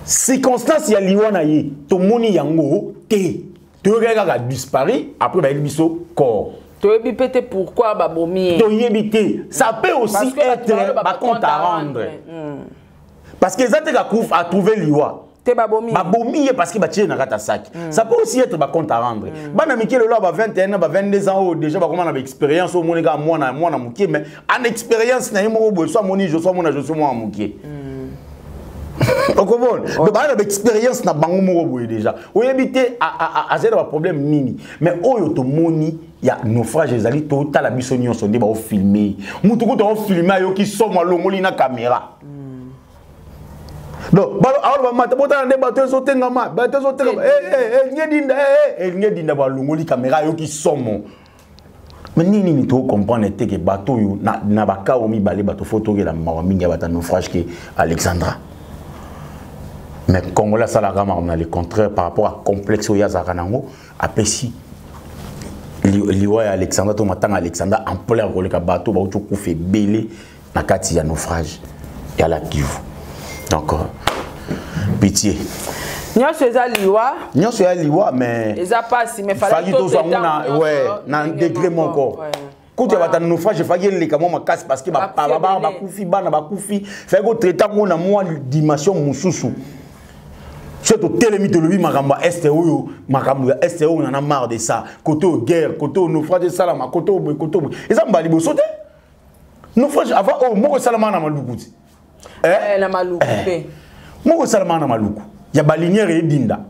circonstance ya liwa na ye tomoni yango te, toyokaki kaka disparu, après bayebi biso corps. Toyebi mpe te pourquoi babomi ye. Toyebi te, ça peut aussi être bacompte à rendre, parce que eza te kakufa atrouve liwa. Te, babomi. Babomi ye parce que batie na kati ya saki. Ça peut aussi être bacompte à rendre. Bana mike lelo ba 21 ans, ba 22 ans oyo déjà bakoma na baexpérience oyo, omoni kaka mwana, mwana moke, mais en expérience na ye moko boye, so amoni jo, so amona jo, so mwana moke, okomona. Donc baa na baexpérience na bango moko boye déjà, oyebi te azali na baproblème nini. Mais oyo tomoni ya naufrage ezali, totala biso nyonso nde baofilme mutu kutu aofilme, ayoki somo, alongoli na caméra. Donc awa bamata, botala nde bato ezotengama, bato ezotengama, elingi dinda, elingi dinda, balongoli caméra, ayoki somo. Mais nini nini tocomprendre te ke bato oyo na baka oyo mibale, bato fo tokela mawa mingi ya bato ya naufrage ke Alexandra. Mais Congolais asalaka makambo na le contraire par rapport à complexe oyo azalaka nango, apesi liwa ya Alexandra to matanga Alexandra ampleur koleka bato bauti okufa ebele na kati ya naufrage ya la Kivu. Donc pitié. Nyonso eza liwa. Nyonso ya liwa, mais eza pasi, mais fallait tozwa yango na, ouais, na degré moko. Kutu ya bato ya naufrage efaki eleka mwa makasi parce que bana bakufi, bana bakufi, faki kotraite yango na mwa dimension mosusu. So totelemi, tolobi makambo ya Est oyo, makambo ya Est oyo, nana marre de ça. Côté oyo guerre, côté oyo naufrage esalama, côté oyo boye, côté oyo boye, eza mbala liboso te naufrage avant oyo moko esalama na Maluku ti. Na Maluku mpe. Moko esalama na Maluku ya balinière edinda.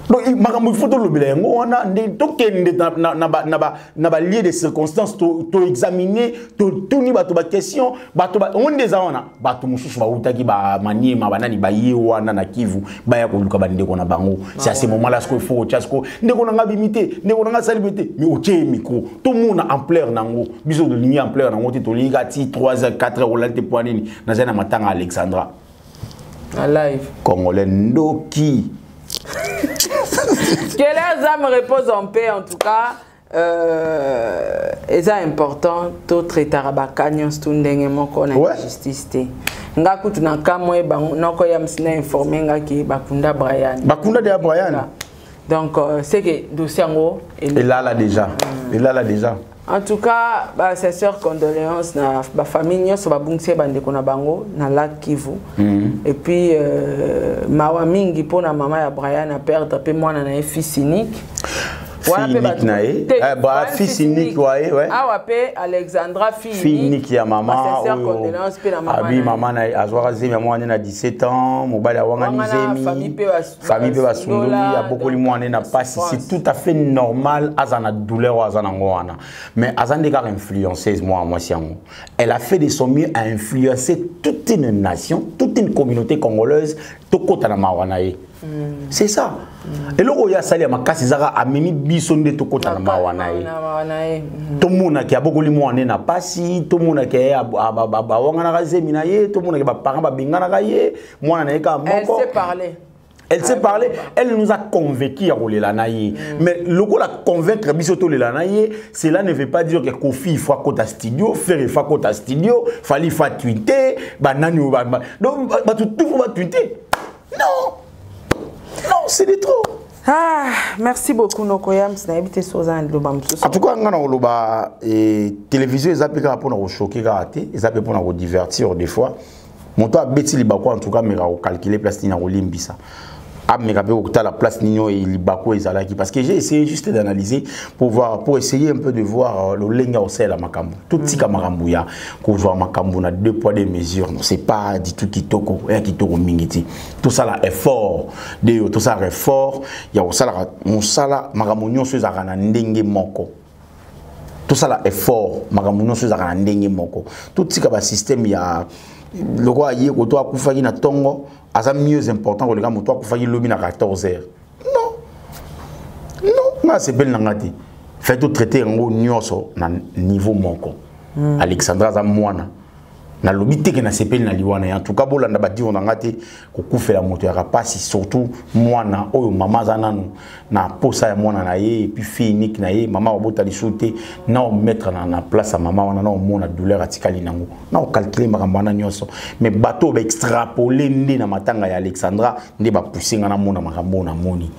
Donc makambo il faut tolobela yango wana nde tokende na balieu de circonstance, toexamine, totuni bato baquestion. Bato ngo nde eza wana, bato mosusu bautaki bamaniema, banani baye wana na Kivu, baya koluka bandeko na bango. C'est à ce moment là siko il faut otya siko ndeko na nga bimi te, ndeko na nga asali boye te, mais otie ye micro, tomona ampleur nango. Biso tolingi ampleur nango te, tolingi ka ti 3 heures, 4 heures olali te. Po nini? Nazali na matanga Alexandra. Na live. Congolais ndoki. Que leurs âmes reposent en paix en tout cas. Eza important totraitaka baka nyonso tu ndenge moko na justice te. Nga kutu na kamwe, noko ya msi na informe nga ke bakunda Brian. Bakunda deya Brian. Donc c'est que dossier yango elala déjà, elala déjà. En tout cas, ba sincères condoléances na ba famille nyonso babungisi bandeko na bango na lac Kivu. Et puis mawa mingi pona mama ya Brian a perdre pe mwana na ye fils unique. Fille unique na ye. Eh, ba fils unique wa ye, ouais. Awa pe Alexandra fille fille unique ya mama. Ba sincères condoléances pe na mama. Abi mama na azwaka zemi ya mwana na 17 ans, mobali awangani zemi. Famille pe basundoli, abokoli mwana na pasi, c'est tout à fait normal aza na douleur oyo aza nango wana. Mais aza nde kaka influenceuse mwana mwasi yango. Elle a fait de son mieux à influencer toute une nation, toute une communauté congolaise, tokota na mawa na ye. C'est ça. Eloko oyo asali ya makasi ezaka amemi biso nde tokota na mawa na ye. Tomonaki abokoli mwana na pasi, tomonaki ye bawanganaka zemi na ye, tomonaki baparent babenganaka ye, mwana na ye kaka moko. Elle sait parler. Elle sait parler, elle nous a convaincu ya kolela na ye. Mais lokola convaincre biso tolela na ye, cela ne veut pas dire que Kofi il faut akota studio, Ferre il faut akota studio, Fally il faut tweeter, banani ba, ba, donc ba, tout, tout faut ba tweeter. Non. Non, c'est de trop. Ah, merci beaucoup Noko Yams, na ebite soza ndoba mususu. En tout cas, ngana koloba et télévision eza pe kaka pona ko choquer kaka te, eza pe pona ko divertir des fois. Moto abeti libako en tout cas meka ko calculer place nini kolimbisa. Ameka pe kokotala place nini oyo libako ezalaki, parce que j'ai essayé juste d'analyser pour voir, pour essayer un peu de voir lolenge ya kosalela makambo. Totika makambo ya kozwa makambo na deux poids deux mesures. Non, c'est pas du tout kitoko, ya kitoko mingi ti. Tosala effort de yo, tosala effort ya kosala mosala makambo nyonso ezalaka na ndenge moko. Tosala effort makambo nyonso ezalaka na ndenge moko. Totika ba système ya lokola ye koto akufaki na tongo aza mieux important koleka moto akufaki lobi na 14 heures. Non, non, nga sepeli na nga te. Fait to traiter yango nyonso na niveau moko. Alexandra aza mwana. Nalobi te ke nasepeli na liwa na ye. En tout cas, bolanda badiro na nga te kokufela moto ya rapasi, surtout mwana oyo mama aza nanu na posa ya mwana na ye, et puis fille unique na ye, mama abota lisusu te, na omettre na place ya mama wana, na omona douleur atikali nango, na ocalculer makambo wana nyonso. Mais bato oyo baextrapole nde na matanga ya Alexandra nde bapousse nga namona makambo oyo namoni.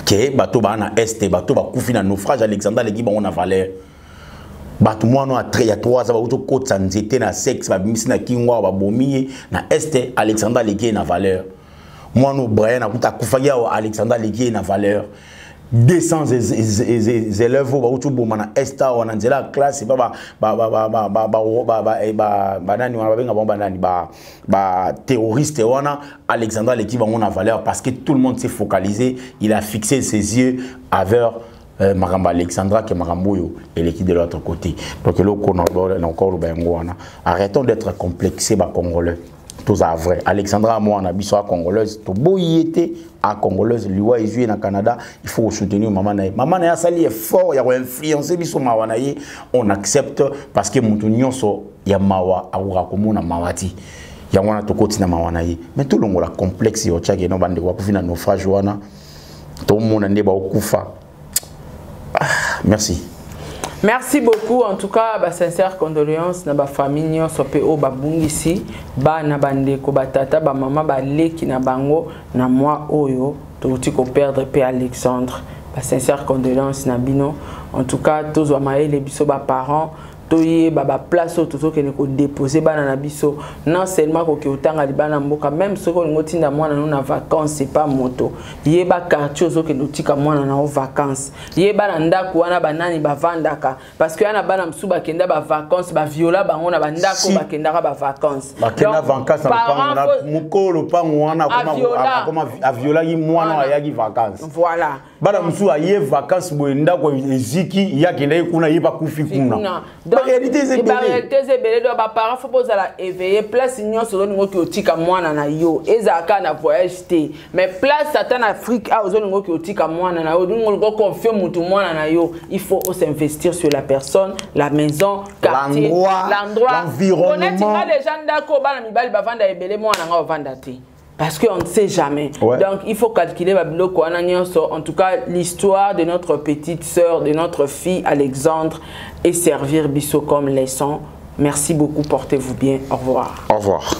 Ke bato baa na este, bato bakufi na naufrage, Alexandra aleki bango na valeur. Bato mwana ya 3 ans bauti kokotisa nzete na sexe, babimisi na kingo awa, babomi ye na este, Alexandra aleki ye na valeur. Mwana oyo Brian akuta akufaki awa, Alexandra aleki ye na valeur. 200 élèves oyo bauti koboma na este awa na nzela ya classe, ba, ba, ba, ba, ba, ba, ba, ba, ba, ba, eh, ba, banani wana, babenga bango banani, ba, ba terroriste wana, Alexandra aleki bango na valeur parce que tout le monde s'est focalisé, il a fixé ses yeux vers makambo Alexandra ke makambo oyo eleki de l'autre côté. Donc eloko na na encore loba yango wana, arrêtons d'être complexés ba congolais. Toza vrai. Alexandra mwana biso a congolaise, toboyi ye te a congolaise, liwa ezwi na Canada, il faut soutenir maman na ye. Maman na ye asali effort ya ko-influencer biso mawa na ye, on accepte parce que mutu nyonso ya mawa akoka komona mawa ti. Yango wana tokoti na mawa na ye. Mais tolongola complexe ya otiaki no bandeko bakufi na naufrage wana, tomona nde baokufa. Ah, merci. Merci beaucoup. En tout cas, ba sincères condoléances na ba famille nyonso pe o ba bungisi, ba na bandeko, ba tata, ba mama, ba leki na bango na moi oyo touti ko perdre pe Alexandre. Ba sincères condoléances na bino. En tout cas, tozwa mayele biso ba parents, toye ba ba place oyo tozokende ko déposer bana na biso. Non seulement koke otanga libana mboka, même soki olingi otinda mwana no na vacances, c'est pas moto. Yeba quartier ozokende otika mwana na yo vacances. Yeba na ndako wana banani bavandaka, parce que yana bana mosusu bakenda ba vacances, ba viola bango na ba ndako bakendaka ba vacances. Bakenda Donc, vacances na parents lopango na mokolo lopango wana Aviola. akoma aviolaki mwana Mwana. ayaki vacances. Voilà. Bana mosusu aye vacances boye ndako eziki, ye akendaki kuna, ye bakufi kuna. Kuna. Ba Donc, réalité eza ba ebele. réalité eza ebele. Donc, ba parents, faut bozala éveillé. Place nyonso ozolinga oki otika mwana na yo. Ezalaka na voyage te. Mais place ata na Afrique, ah, ozolinga oki otika mwana na yo. Ozolinga oki oconfier mutu mwana na yo. Il faut s'investir sur la personne, la maison, quartier, L'endroit, l'endroit. l'environnement. Honnêtement, les gens ndako, bana mibali bavanda ebele, mwana nga ovanda te. Parce qu'on ne sait jamais. Donc, il faut calculer babiloko wana nyonso. En tout cas, l'histoire de notre petite sœur, de notre fille Alexandre, et servir biso comme leçon. Merci beaucoup. Portez-vous bien. Au revoir. Au revoir.